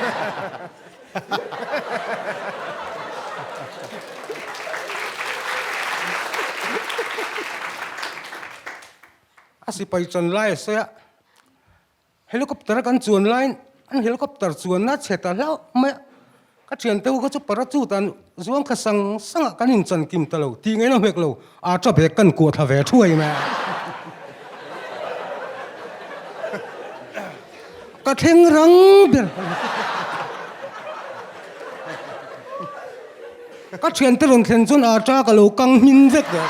K: A sipai chan lai a sawi a. Helicopter a kan chuan laiin an helicopter chuanna chhe ta hlauh mai a, ka thiante ho kha chu parachute an zuang kha sang sang ah kan inchan kim ta lo tih ngaihna hmek lo, aa tha bag kan kuah thla ve thuai mai a. Ka thleng rang ber. Ka thiante rawn thlen chuan aa tha ka lo kang hmin vek der.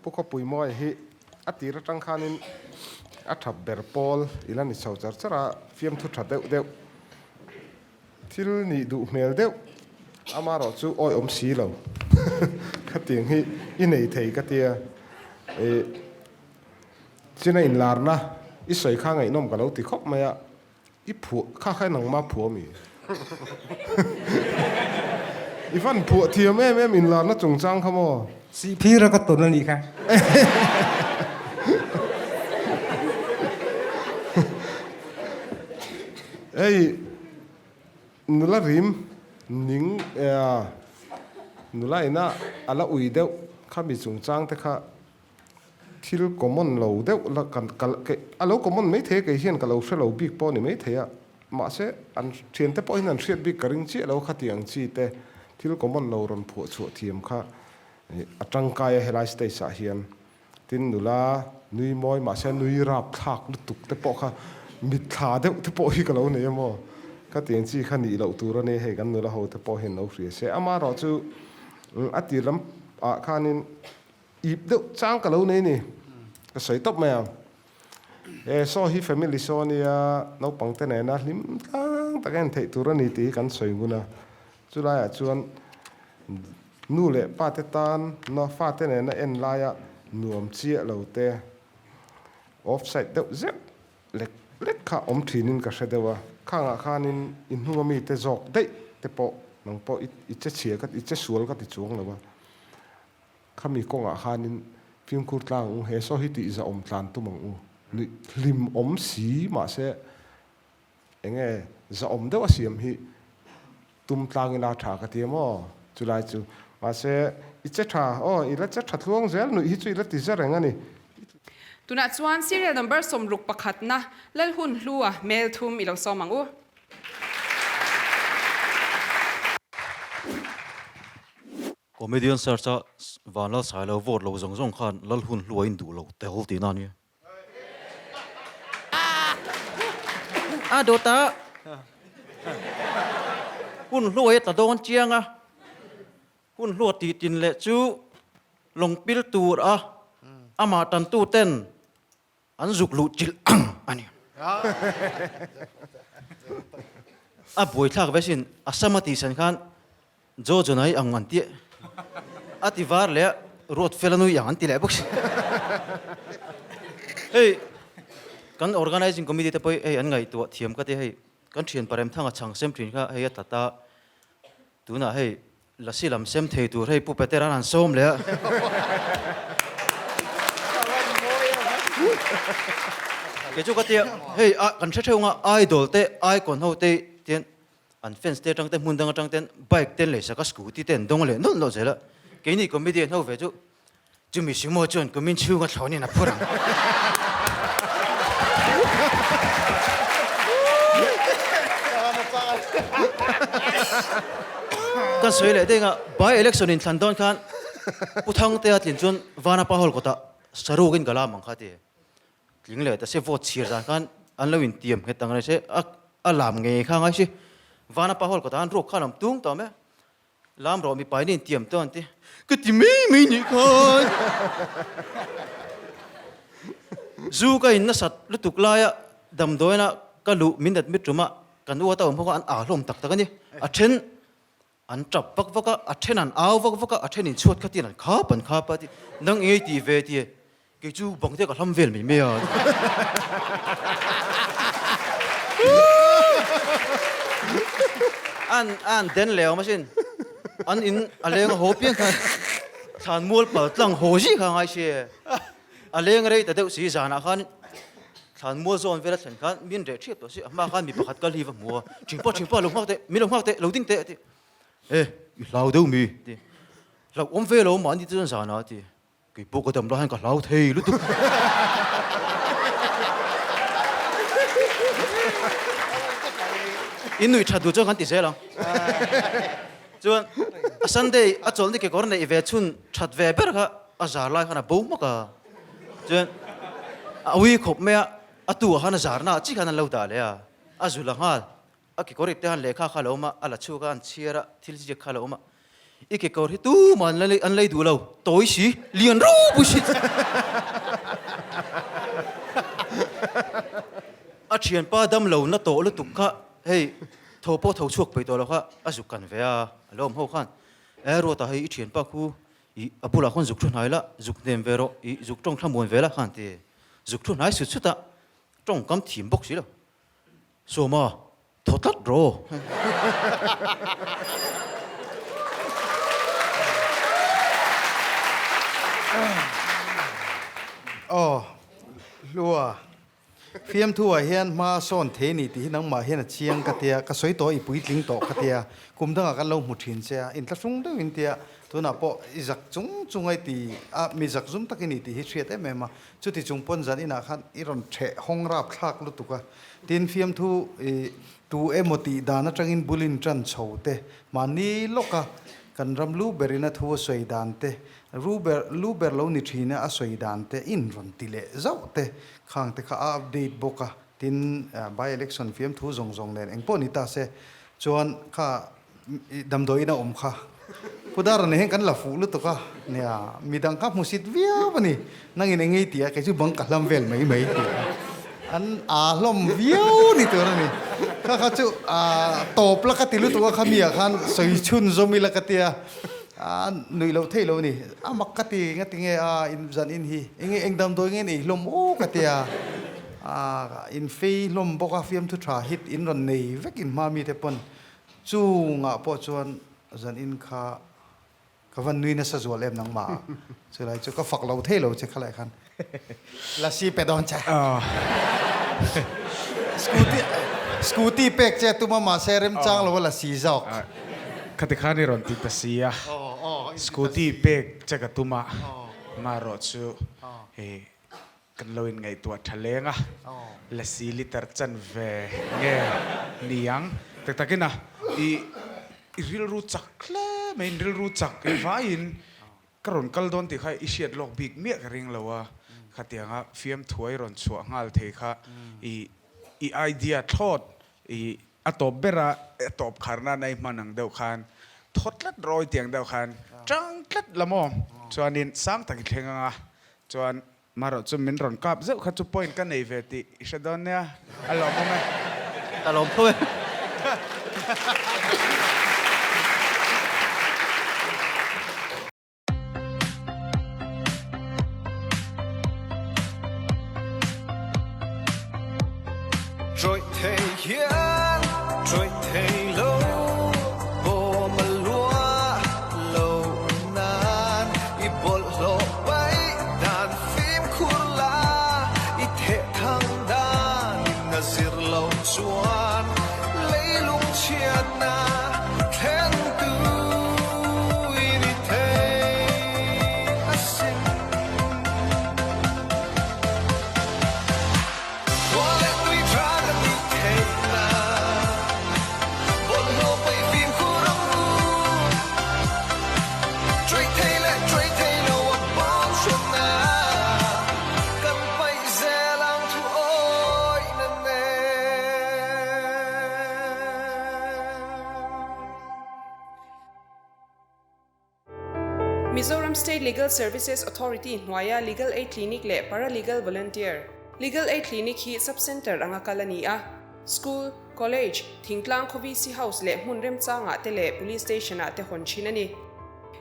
Q: Pu Khawpui Mawi hi a tir atang khanin a thap ber pawl i la ni chho char char a, fiamthu tha deuh deuh, thil nih duh hmel deuh amaherawh chu awihawm si lo khatiang hi i nei thei ka tia. China inlarna i sawi kha ngaihnawm ka lo ti khawp mai a. I phuah kha kha nangma phuah mi? I van phuah thiam em em inlarna chungchang kha maw?
K: Sihphir a ka tawn a nih kha.
Q: Hei nula rim ning nula ina a la ui deuh kha mi chungchang te kha Thil common lo deuh la kan kal ke a lo common mai thei a kei hian ka lo hre lo bik pawh a ni mai thei a, mahse an thiante pawh hian an hriat bik ka ring chiah lo khati ang chi te thil common lo rawn phuah chhuah thiam kha a tangkai a helai stage ah hian. Tin nula nui mawi mahse nui rapthlak lutuk te pawh kha mitthla deuh te pawh hi ka lo nei a maw? Ka tiang chi kha nih loh tur a ni hei kan nula ho te pawh hian lo hria se. Amaherawh chu a tir lam ah khanin ip deuh chang ka lo nei ni. Ka sawi tawp mai ang. He show hi family show a nia, naupang te nena hlim tlang tak en theih tur a ni tih hi kan sawi ngun a. Chulaiah chuan nu leh pa te tan na fate nena en laia nuam chiah lo te offside deuh zeuh lek lek kha awm thinin ka hre deuh a. Khangah khanin i hnunga mite zawk daih te pawh nang pawh i che chhia ka i che sual ka ti chuang lo a. Khami kawngah khanin fimkhur tlang ang u, he saw hi tih zahawm tlan tum ang u. Nuih hlim awm si mahse Enge zahawm deuh a siam hi tum tlang ila tha ka ti a maw? Chulai chu. Mahse, i che tha, aw, i la che tha thluang zel nuih hi chu i la ti zer reng a ni.
N: Tunah chuan serial number sawmruk pakhatna Lalhun Hlua hmel thum i lo sawm ang u.
G: Comedian search a Vanlal Sailo vote lo zawng zawng khan Lalhun Hlua in duh lo tel tihna a nia. A dawt a, hun hluai a tla dawn chiang a, hun hlua tih tin leh chu lawng pil tur a amah tantu ten an zuk luh chilh ang a ni. A buaithlak ve sin, a sam a tihsan khan Jo Jonai ang an ti a ti var leh ruat fel a nui ang an ti leh bawk si. Hei kan organizing committee te pawh hei an ngaihtuah thiam ka ti hei kan thian parem thanga chhang sem thin kha hei a tlat a tunah hei lasi lam sem thei tur hei Pu Peter an han sawm leh a. Kei chu ka tia hei a kan hre theuh anga idol te icon ho te tian An fans te atang te hmun dang atang ten bike ten leh saka scooty te an dawng leh nawlh nawlh zel a, keini comedian ho ve chu chumi sumo chuan kumin chhunga thlawnin a phur ang. Kan sawi leh deng a, by election in thlan dawn khan Pu Thangtea tlin chuan Vanapa Hall kawtah sarukin ka lam ang kha ti. Tling leh ta se vote chhir zan khan an lo intiam nghet ang se a a lam ngei kha ngai si. Vana pa hall kawtah an ruak khan am tung tawh mai a. Lam rawh mipa in intiam tawh an ti. Ka ti mai mai nih khan. Zu ka in nasat lutuk laia damdawiina ka luh min admit tum a kan u ata awm ho kha an aa hlawm tak tak a ni. A then An tap vak vak a, a then an au vak vak a, a then in chhuat kha tin an khap an khap a ti, nang engei tih ve ti e, kei chu bang te ka hlam vel mai mai a. An an den leh awm asin, an in a leng a haw piang khan thlan mual pal tlang haw zih kha ngai si e, a leng rei ta deuh si zanah khan Thlan mual zawn vel a thlen khan min reh ṭhiap tawh si, a hma khan mi pakhat kal hi va hmu a, Ṭhingpa, ṭhingpa, lo nghak teh, min lo nghak teh, lo ding teh, a ti. E, i hlau deuh mi? a ti. Hlauh awm ve lo mahni chuan zanah, a ti. Kei pawh ka dam lai hian ka hlau thei lutuk. In nuih ṭhat duh chuan kan ti zel ang. Chuan a Sunday a chawlhni kekawr neih ve chhun ṭhat ve ber kha a zar lai khan a bo hmak a. Chuan a ui khawp mai a, a tu ah khan a zarna ah chi khan an lo dah leh a, a zul a nghal, a kekawr ip te khan lehkha kha a lo awm a, a la chhuak a, an chhiar a, thil ziak kha a lo awm a, i kekawr hi tumah an la an lei duh lo, tawi si, lian ropui si. A thianpa damlo na tawh lutuk kha hei tho pawh tho chhuak peih tawh lo kha a zuk kan ve a, a lo awm ho khan, e Ruata hei i thianpa khu I a bulah khawn zuk thu hnai la, zuk hnem ve rawh, i zuk tawng thla muan ve la khan ti. Zuk thu hnai sut sut a, tawng kam thim bawk si lo. Sawma, thaw tlat rawh.
R: Aw, Hlua. Fiamthu ah hian hma sawn thei ni tih hi nangmah hian a chiang ka tia, ka sawi tawh i puitling tawh ka tia, kum dangah kan lo hmu thin che a, intlahrung deuhin tia, tunah pawh i zak chung chung a i ti a, mi zak zum tak i ni tih hi hriat em em a, chuti chung pawn zan inah khan i rawn theh hawng rap thlak lutuk a, tin fiamthu i tu emaw tih dan atangin bulin tan chho te mahni lawka. Kan ram lu berin a thu a sawi dan te, ru ber lu ber lo ni thina a sawi dan te in rawn ti leh zauh te khang te kha a update bawk a. Tin, by election fiamthu zawng zawng nen engpawh ni ta se chuan kha damdawiin a awm kha. Pu Dara nen hian kan la fuh lutuk a, nia midang kha hmusit viau a ni. Nangin eng ngei ti a, kei chu bang ka hlam vel mai mai ti a. An aa hlawm viau ni tur a ni. Kha kha chu tawp la ka ti lutuk a, khami ah khan sawi chhun zawm ila ka tia, a nuih loh theih loh a ni. A mak ka ti, ngati nge a in zan in hi, enge eng damdawi nge nei hlawm aw ka tia. In fei hlawm bawk a, fiamthu tha hit in rawn nei vek in hma mite pawn chungah pawh chuan zan in kha ka van nui nasa zual em nangmah ah chulai chu ka fak lo thei lo che khalai khan lasi pe dawn che scooty scooty pek che tuma mahse remchang lo a lasi zawk.
S: Khati khan i rawn ti ta si a, scooty pek che ka tum a, marawh chu hei Kan lo inngaihtuah tha leng a, lasi liter chan ve nge ni ang? Tak takin a, i i rilru chak hle mai, in rilru chak i vaiin ka rawn kal dawn tih kha i hriat lawk bik miah ka ring lo a, khatianga fiamthuai rawn chhuah nghal thei kha i i idea thlawt i a tawp bera a tawp khar nan a i hman ang deuh khan thaw tlat rawi tiang deuh khan tang tlat la maw? Chuanin sang tak i thleng ang a, Chuan marawh chu min rawn kap zeuh kha chu point ka nei ve tih i hre dawn nia, a lawmawm e.
B: Ka lawm tho e.
U: Trawih thei hian trawih thei lo bawm a lua lo nan i bawlhhlawh paih dan fimkhur la i theh thang dan in a zir lo chuan leilung chhiatna thlen tu in i thei asin.
N: Mizoram State Legal Services Authority hnuaia Legal Aid Clinic leh Paralegal Volunteer, Legal Aid Clinic hi Sub-Centre anga kal a ni a. School, College, thingtlang khaw VC House leh hmun remchangah te leh Police Station ah te hawn thin a ni.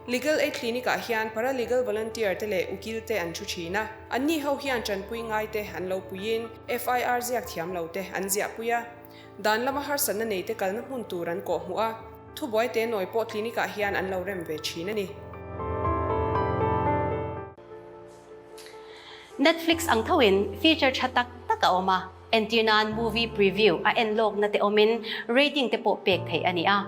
N: Legal Aid Clinic ah hian Paralegal Volunteer te leh ukil te an thu thin a. Anni ho hian tanpui ngai te an lo puiin FIR ziak thiam lo te an ziahpui a. Dan lama harsatna nei te kalna hmun tur an kawh hmuh a, thubuai te nawi pawh clinic ah hian an lo rem ve thin a ni.
V: Netflix ang thoin feature tha tak tak a awm a, entir nan movie preview a en lawkna te awmin rating te pawh pek theih a ni a.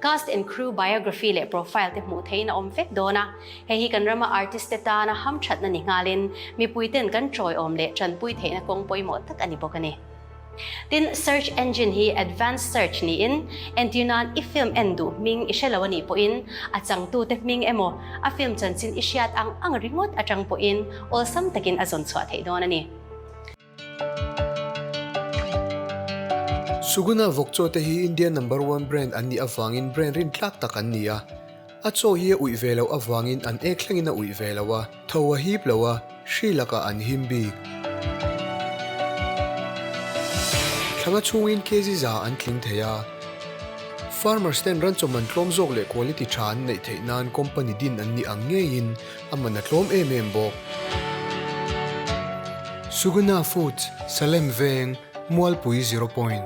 V: Cast and crew biography leh profile te hmuh theihin a awm vek dawn a, hei hi kan rama artist te tana hamthatna ni nghalin mipuiten kan tawiawm leh tanpui theihna kawng pawimawh tak a ni bawk a ni. Tin, search engine hi advanced search niin, entir nan i film en duh hming i hre lo a nih pawhin a changtute hming emaw a film chanchin i hriat ang ang ringawt atang pawhin awlsam takin a zawn chhuah theih dawn a ni.
W: Suguna vawk chaw te hi India number one brand an nih avangin brand rintlak tak an ni a. A chaw hi a uih ve loh avangin an ek thlengin a uih ve lo a, tho a hip lo a, hri lakah an him bik. Thlanga chhungin kg za an tling thei a. Farmers ten ran chaw man tlawm zawk leh quality tha an neih theih nan company din an nih ang ngeiin a man a tlawm em em bawk. Suguna Foods, Salem Veng, Mualpui Zero Point.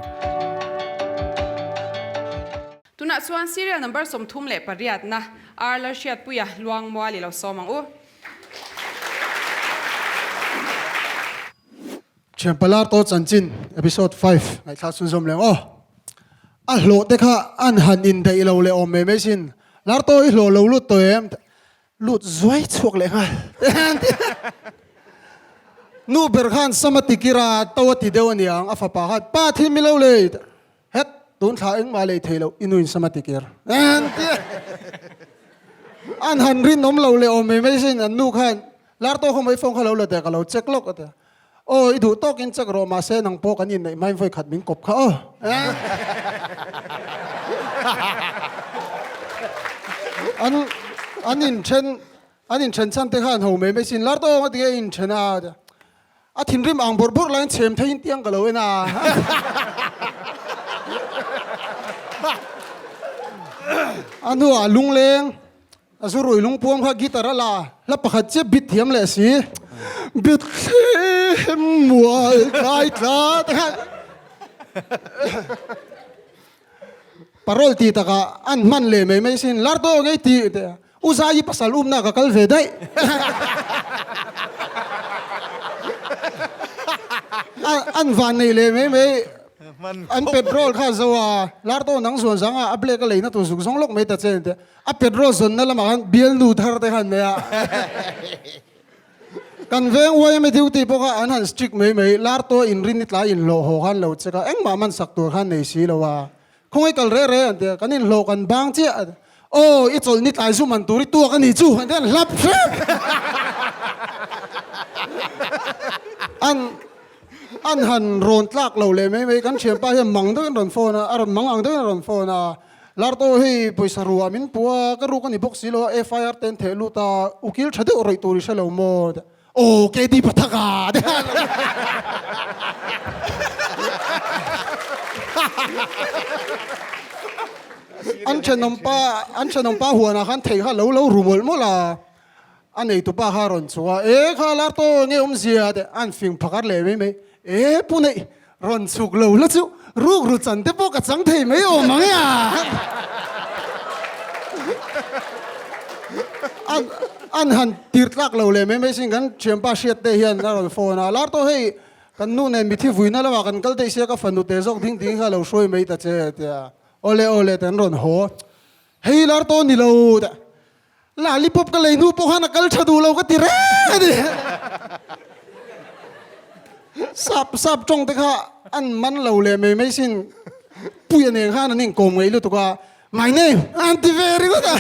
N: Tunah chuan serial number 38 na Ar Lalhriatpuia luang mual i lo sawm ang u.
L: Thianpalar tawh chanchin episode 5 ngaihthlak chhunzawm leh ang aw. A hlawh te kha an han indaih lo leh awm mai mai sin. Lar tawh i hlawh lo lut tawh em? Lut zuai chhuak leh nghal. Nu ber khan sama tikir a to a ti deuh a niang a fapa khan pa thil mi lo lei. Het, tun thla engmah lei thei loh i nuin sama tikir. An han rinawm lo leh awm mai mai sin an nu khan lar tawk ho mai phone kha lo la teh ka lo check lawk a ti a. Aw i duh tawkin check rawh mahse nang pawh kan inneih hmain vawi khat min kawp kha aw. An an inthen an inthen chhan te khan ho mai mai sin lar tawk a ti a inthen a a ti a. A thinrim ang bawrh bawrh laiin chhem theiin tiang ka lo en a. A hnuah lungleng a zu rui lungpuam kha guitar a la hla pakhat chiah bit thiam leh si. Bit thlem mual tlai tla te khan parole tih takah an hman leh mai mai sin lar tawh ngei tih te a. U Zai pasal umna ka kal ve daih. An van nei leh mai mai. An petrol kha zo a, lar tawh nang zuan zang a, a black a leina tur zuk zawng lawk mai ta che an ti a. A petrol zawnna lamah khan bialnu thar te khan mai a. Kan veng YMA duty pawh kha an han strict mai mai. Lar tawh inrin i tlai inhlawh haw khan lo check a, engmah man sak tur khan nei si lo a. Khawngaih kal reh reh an ti a, kan inhlawh kan bang chiah a ti. Aw, i chawlh ni tlai zum an tur i tuak a ni chu an ti a, an hlap hrep. An an han rawn tlak lo leh mai mai, kan thianpa hian mang deuhin rawn phone a, a rawn mang ang deuhin a rawn phone a, Larto hei pawisa ruah min pu a, ka ruk a ni bawk si lo a, FIR te an theh lut a, ukil tha deuh rawih tur i hre lo maw? Aw KD Pathak a ti An thenawm pa an thenawm pa huanah khan thei kha lo lo ru mawlh mawlh a, a neitupa kha a rawn chhuak a, e kha lar tawh nge awmzia tih an fing phakar leh mai mai, e pu neih rawn chhuk lo la chu ruk ru chan te pawh ka chang thei mai awm ang e a. An an han tir tlak lo leh mai mai sin kan thianpa hriat te hian a rawn phone a, lar tawh hei kan nu nen mithi vuina lamah kan kal daih sia ka fanu te zawk ding ding kha lo hruai mai ta che a ti a, awle awle te an rawn haw, hei lar tawh ni lo tah Lollipop ka lei hnu pawh khan a kal tha duh lo ka ti reng a ni. Sap sap tawng te kha an man lo leh mai mai sin puia nen khan an inkawm ngaih lutuk a, my name an ti ve ringawt a.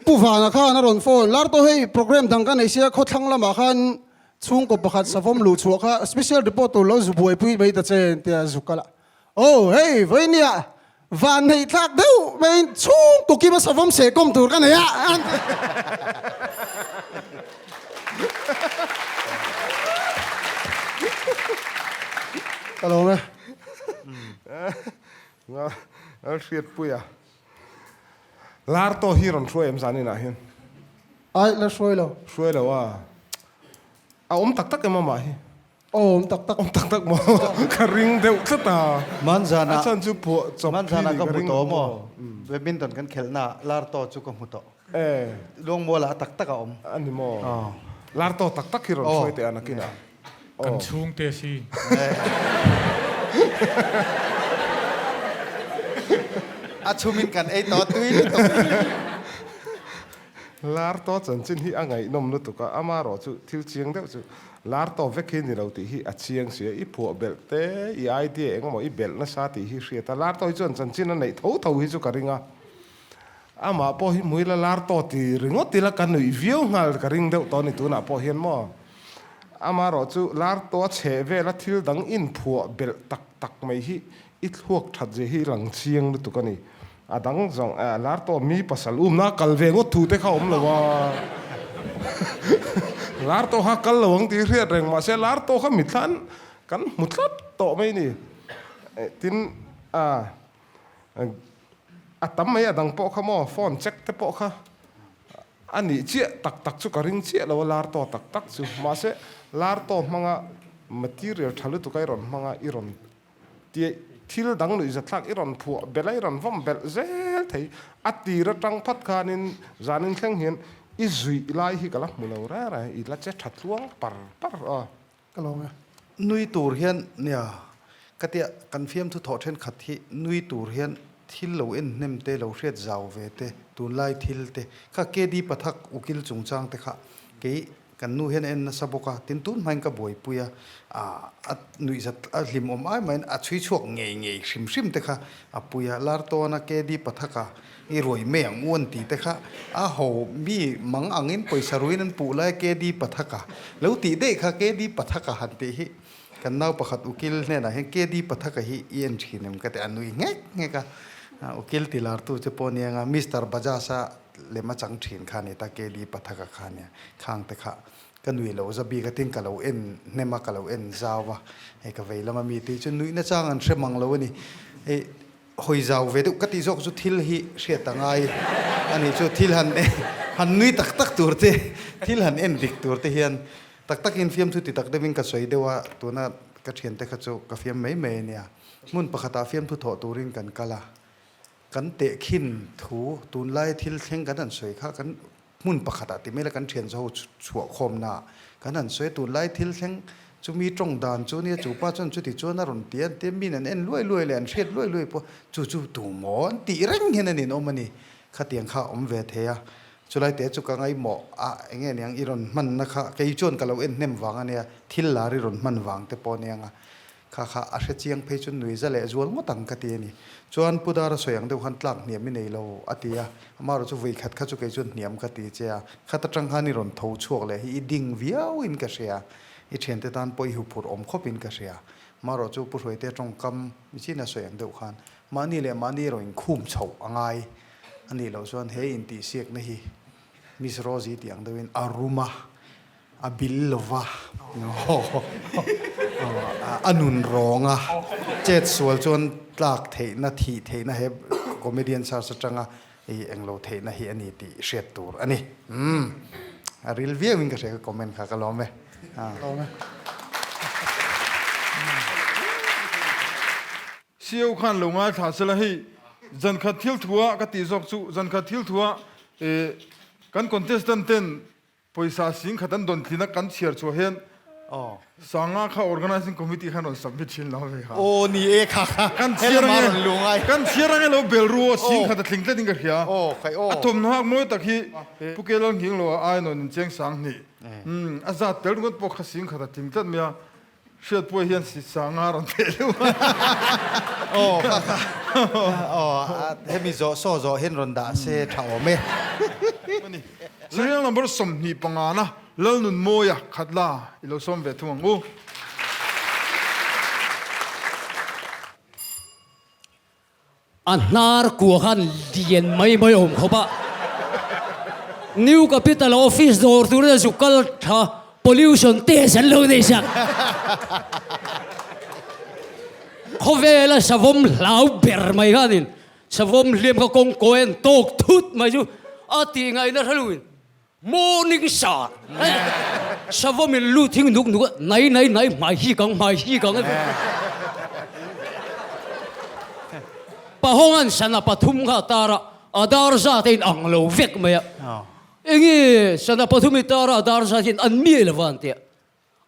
L: Pu Vana khan a rawn phone, Larto hei program dang ka nei sia khawthlang lamah khan Chhungkaw pakhat savawm luh chhuah kha special report tur lo zu buaipui mai ta che an tia zuk kal a. Aw hei vawinia van neih thlak deuh maiin chhungkaw kima savawm sehkawm tur ka nei a an ti. Ka lawm e.
Q: Hriatpui a. Lar tawh hi rawn hruai em zan inah hian?
L: Ai, la hruai lo.
Q: Hruai lo a. A awm tak tak em amah hi?
L: Aw, awm tak tak.
Q: Awm tak tak maw? Ka ring deuh tlat a.
R: Manzana
Q: A chhan chu phuah chawp
R: khi
Q: ni
R: ka
Q: ka
R: hmu
Q: ring
R: tawh
Q: lo
R: maw?
Q: maw?
R: Badminton kan khelh na lar tawh chu ka hmu tawh.
Q: E.
R: Luangmualah a tak tak a awm.
Q: A ni maw? Lar tawh tak tak hi rawn hruai teh a nakinah.
P: Kan chhungte si.
R: A chhumin kan ei tawh a tui lutuk.
Q: Lar tawh chanchin hi a ngaihnawm lutuk a, amarawh chu thil chiang deuh chu lar tawh vek hi ni lo tih hi a chiang si a, i phuah belh te, i idea eng emaw i belh nasa tih hi hriat a, lar tawh hi chuan chanchin a neih tho tho hi chu ka ring a, amah pawh hi hmuila lar tawh ti ringawt ila ka nuih viau nghal ka ring deuh tawh a ni tunah pawh hian maw. Amarawh chu lar tawh a chheh vela thil dang inphuah belh tak tak mai hi i thluak that zia hi lang chiang lutuk a ni. A dang zawng lar tawh mi pasal umna kal ve ngawt thu te kha awm lo a. Lar tawh kha kal lo ang tih hriat reng mahse lar tawh kha mithlan kan hmu tlat tawh mai ni. Tin a tam mai a dang pawh kha maw phone check te pawh kha A nih chiah tak tak chu ka ring chiah lo a, lar tawh tak tak chu. Mahse, lar tawh hmanga material tha lutuk a i rawn hmanga i rawn ti thil dang nuih zathlak i rawn phuah belh a, i rawn vawm belh zel thei. A tir atang phat khanin zanin thleng hian i zuih lai hi ka la hmu lo reng reng, i la che tha tluang par par a.
L: Ka lawm e.
R: Nui tur hian nia, ka tia kan fiamthu thawh thenkhat hi nui tur hian thil lo en hnem te, lo hriat zau ve te, tunlai thil te, kha KD Pathak ukil chungchang te kha kei Kan nu hian a en nasa bawk a, tin tun hmain ka buaipui a, a nuihzat a hlimawm ai maiin a chhui chhuak ngei ngei hrim hrim te kha a pui a, Lartawna KD Pathaka i ruai mai ang u an ti te kha a ho mi mang angin pawisa ruiin an puh lai KD Pathaka lo tih daih kha KD Pathaka han tih hi kan nau pakhat ukil hnenah hian KD Pathaka hi i en thin em ka ti a nui nghek nghek a, ukil ti lartu che pawh nia nga Mister Bajaj-a lem a chang thin kha ni ta KD Pathaka kha nia khang te kha ka nui lo za bik a tin ka lo en hnem a ka lo en zau a hei ka vei lama mi te chu nuihna chang an hre mang lo a ni hei hawi zau ve deuh ka tih zawk chu thil hi hriat a ngai a ni chu thil han han nui tak tak tur te thil han en dik tur te hian tak takin fiamthu ti tak deuhin ka sawi deuh a tuna ka thiante kha chu ka fiam mai mai a nia hmun pakhatah fiamthu thawh turin kan kal a. Kan tehkhin thu tunlai thil thleng kan han sawi kha kan hmun pakhatah ti mai la kan thian zaho chhuah khawmnaah kan han sawi a, tunlai thil thleng chu mi tawng dan chu nia chupa chuan chuti chuan a rawn ti a, tia min an en luai luai leh an hriat luai luai pawh chu chu tu maw an tih reng hian an inawm a ni. Khatiang kha a awm ve thei a, chulai te chu ka ngaihmawh a enge niang i rawn hmanna kha kei chuan ka lo en hnem vang a nia, thil lar i rawn hman vang te pawh aniang a. Kha kha a hre chiang phei chu nui za leh zual ngawt ang ka ti a ni. Chuan Pu Dara sawi ang deuh khan tlak hniam i nei lo a ti a, amaherawh chu vui khat kha chu kei chuan hniam ka ti che a, khat atang khan i rawn tho chhuak leh hi i ding viau in ka hria, i thiante tan pawh i huphurh awm khawp in ka hria. Amaherawh chu Pu Hruaite tawngkam mi chin a sawi ang deuh khan mahni leh mahni erawh inkhum chhoh a ngai a nih loh chuan he intihsiakna hi Miss Rosie tih ang deuhin a rum a, A bil lova, a nun rawng a, chet sual chuan tlak theihna, thih theihna he comedian search atanga i englo theihna hi a ni tih hriat tur a ni. Umm, a ril viau in ka hria ka comment kha ka lawm e.
O: Lawm e. CEO khan lo ngaithla sela hei zankhat thil thua ka tih zawk chu zankhat thil thua kan contestant ten Pawisa singkhat an dawn tlin a kan chhiar chhuah hian Sanga kha Organising Committee khan rawn submit thin lo ve kha.
R: Aw ni e kha kha.
O: Kan chhiar ange kan chhiar ange lo bel ru aw singkhat a tling tlat in ka hria. A thawmhnaw hak mawi tak hi Pu Kelal Nghing lo a ainawn in cheng sang hnih. A zat tel ringawt pawh kha singkhat a tling tlat mai a. Hriatpuia hian Sanga rawn theh deuh a.
R: Aw kha kha. Aw hemi zawh saw zawh hian rawn dah se tha awm e.
O: Serial number 25 na Lalnunmawia Khatla i lo sawm ve thung ang u.
B: A hnar kua khan lian mai mai awm khawp a, New Capital office dawr tur hian zuk kal tha pollution test an lo nei sak. Khawvela savawm hlau ber mai khanin savawm hliam kha kawng kawi an tawk thut mai chu a tih ngaihna hre loin Morning star savawm in lu thing nuk nuk a nai nai nai hmai hi kang hmai hi kang Pahawng an sana pathum kha tar a a dar zat a in ang lo vek mai a enge sana pathum i tar a a dar zat hian an mi lo van tia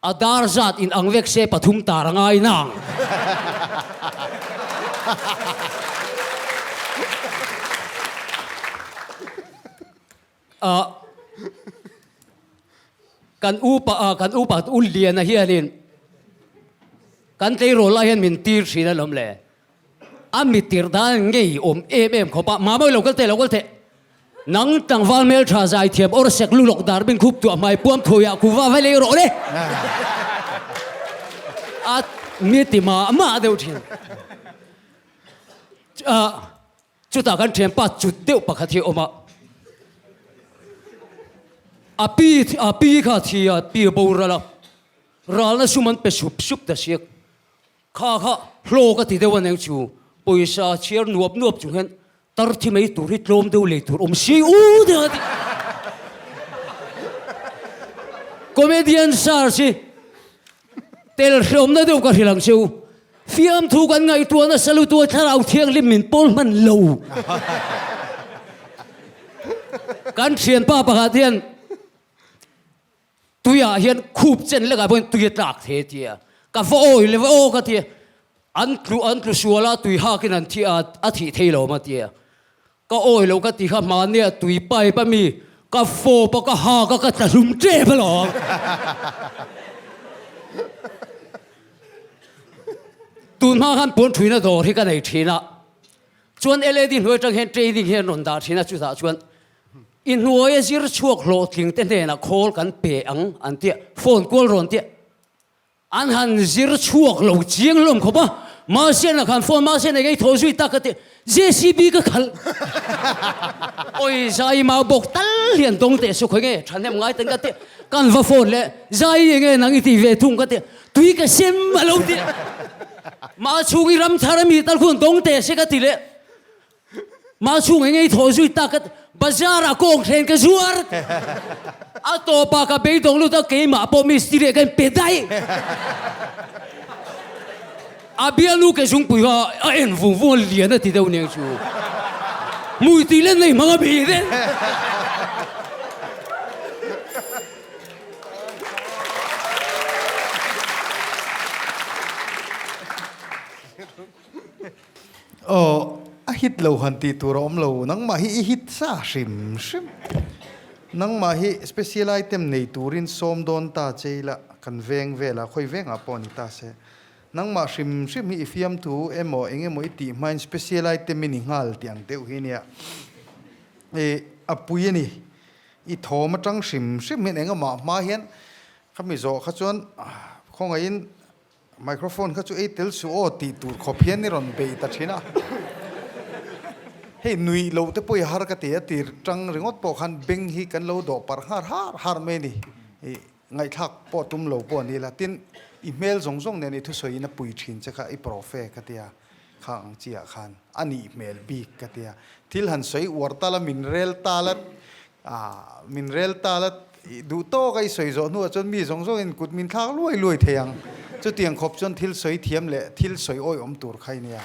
B: A dar zat in ang vek se pathum tar a ngai nang. A kan upa a kan upa u Liana hianin kan tleirawl lai hian min tir thin alawm le. A mi tir dan ngei awm em em khawp a, Mamawi lo kal teh lo kal teh. Nang tlangval hmeltha zaithiam awr sek lu lawk dar bing khup tuah hmai puam thuaiah ku va va lei rawh le. A mi ti mah mah deuh thin. Chutah kan thianpa cut deuh pakhat hi a awm a. A pi a pi kha a thi a, pi a boral a. Ralna sum an pe sup sup ta siak. Kha kha hlawk a ti deuh a neng chu pawisa chhiar nuap nuap chung hian tar thi mai tur hi tlawm deuh lei tur awm si u deuh a ti. Comedian star si tel hreawmna deuh ka hrilh ang che u. Fiamthu kan ngaihtuah nasa lutu a thlarau thianghlim min pawl hman lo. Kan thianpa pakhat hian Tuiah hian khup chen lekah pawhin tui a tlak thei a ti a, ka va awi le va aw ka ti a, an tlu an tlu sual a, tui hakin an thi a, a thih thei lo a ti a, ka awi lo ka ti kha hmania tui pipe a mi Ka fawp a, ka hak a, ka tla hlum tep alawm. Tun hma khan puan thuina dawr hi ka nei thin a, chuan LAD hnuai atang hian training hi an rawn dah thin a, chutah chuan i hnuaia zir chhuak hlawhtling te hnenah khawl kan pe ang an tia, phone kual rawn tia. An han zir chhuak lo chiang hlawm khawp a, Mahse na khan phone mahse nei ngei thaw zui tak ka ti, JCB ka khalh. Awi Zai mau bawk tal hian dawng teh su khawi nge thahnem ngai ten ka ti, kan va phone leh Zai enge nang i ti ve thung ka ti, tui ka sem a lo ti. Mah chhung i ram thar ami tal khuan dawng teh se ka ti leh. Mah chhung enge i thaw zui tak ka ti, bazar ah kawng thleng ka zuar. A tawp ah ka beidawng lut a, keimah pawh mistiri ah ka in pe daih. A bialnu ke zungpui kha a en vung vung a, lian a ti deuh aniang chu. Hmui tih len nei hmang a bih reng.
R: Aw, a hit lo han tih tur a awm lo. Nangmah hi i hit sa hrim hrim. Nangmah hi special item nei turin sawm dawn ta che ila kan veng velah khawi vengah pawh ni ta se. Nangmah hrim hrim hi i fiamthu emaw eng emaw i tih hmain special item i ni nghal tih ang deuh hi nia. I a pui a ni. I thawm atang hrim hrim hian engamah hma hian khami zawh kha chuan khawngaihin Microphone kha chu ei tel suh aw tih tur khawp hian i rawn bei ta thin a. Hei nuih loh te pawh i har ka ti a, tir tang ringawt pawh khan beng hi kan lo dawh parh nghar har har mai a ni. I ngaihthlak pawh tum lo pawh a ni la. Tin, i hmel zawng zawng nen i thusawi in a pui thin che kha i profe ka ti a, kha ang chi ah khan a nih hmel bik ka ti a. Thil han sawi uar tal a, min rel tal a, Aah, min rel ta la, duh tawk a i sawi zawh hnuah chuan mi zawng zawngin kut min thlak luai luai thei ang. Chutiang khawp chuan thil sawi thiam leh thil sawi awihawm tur kha i nia.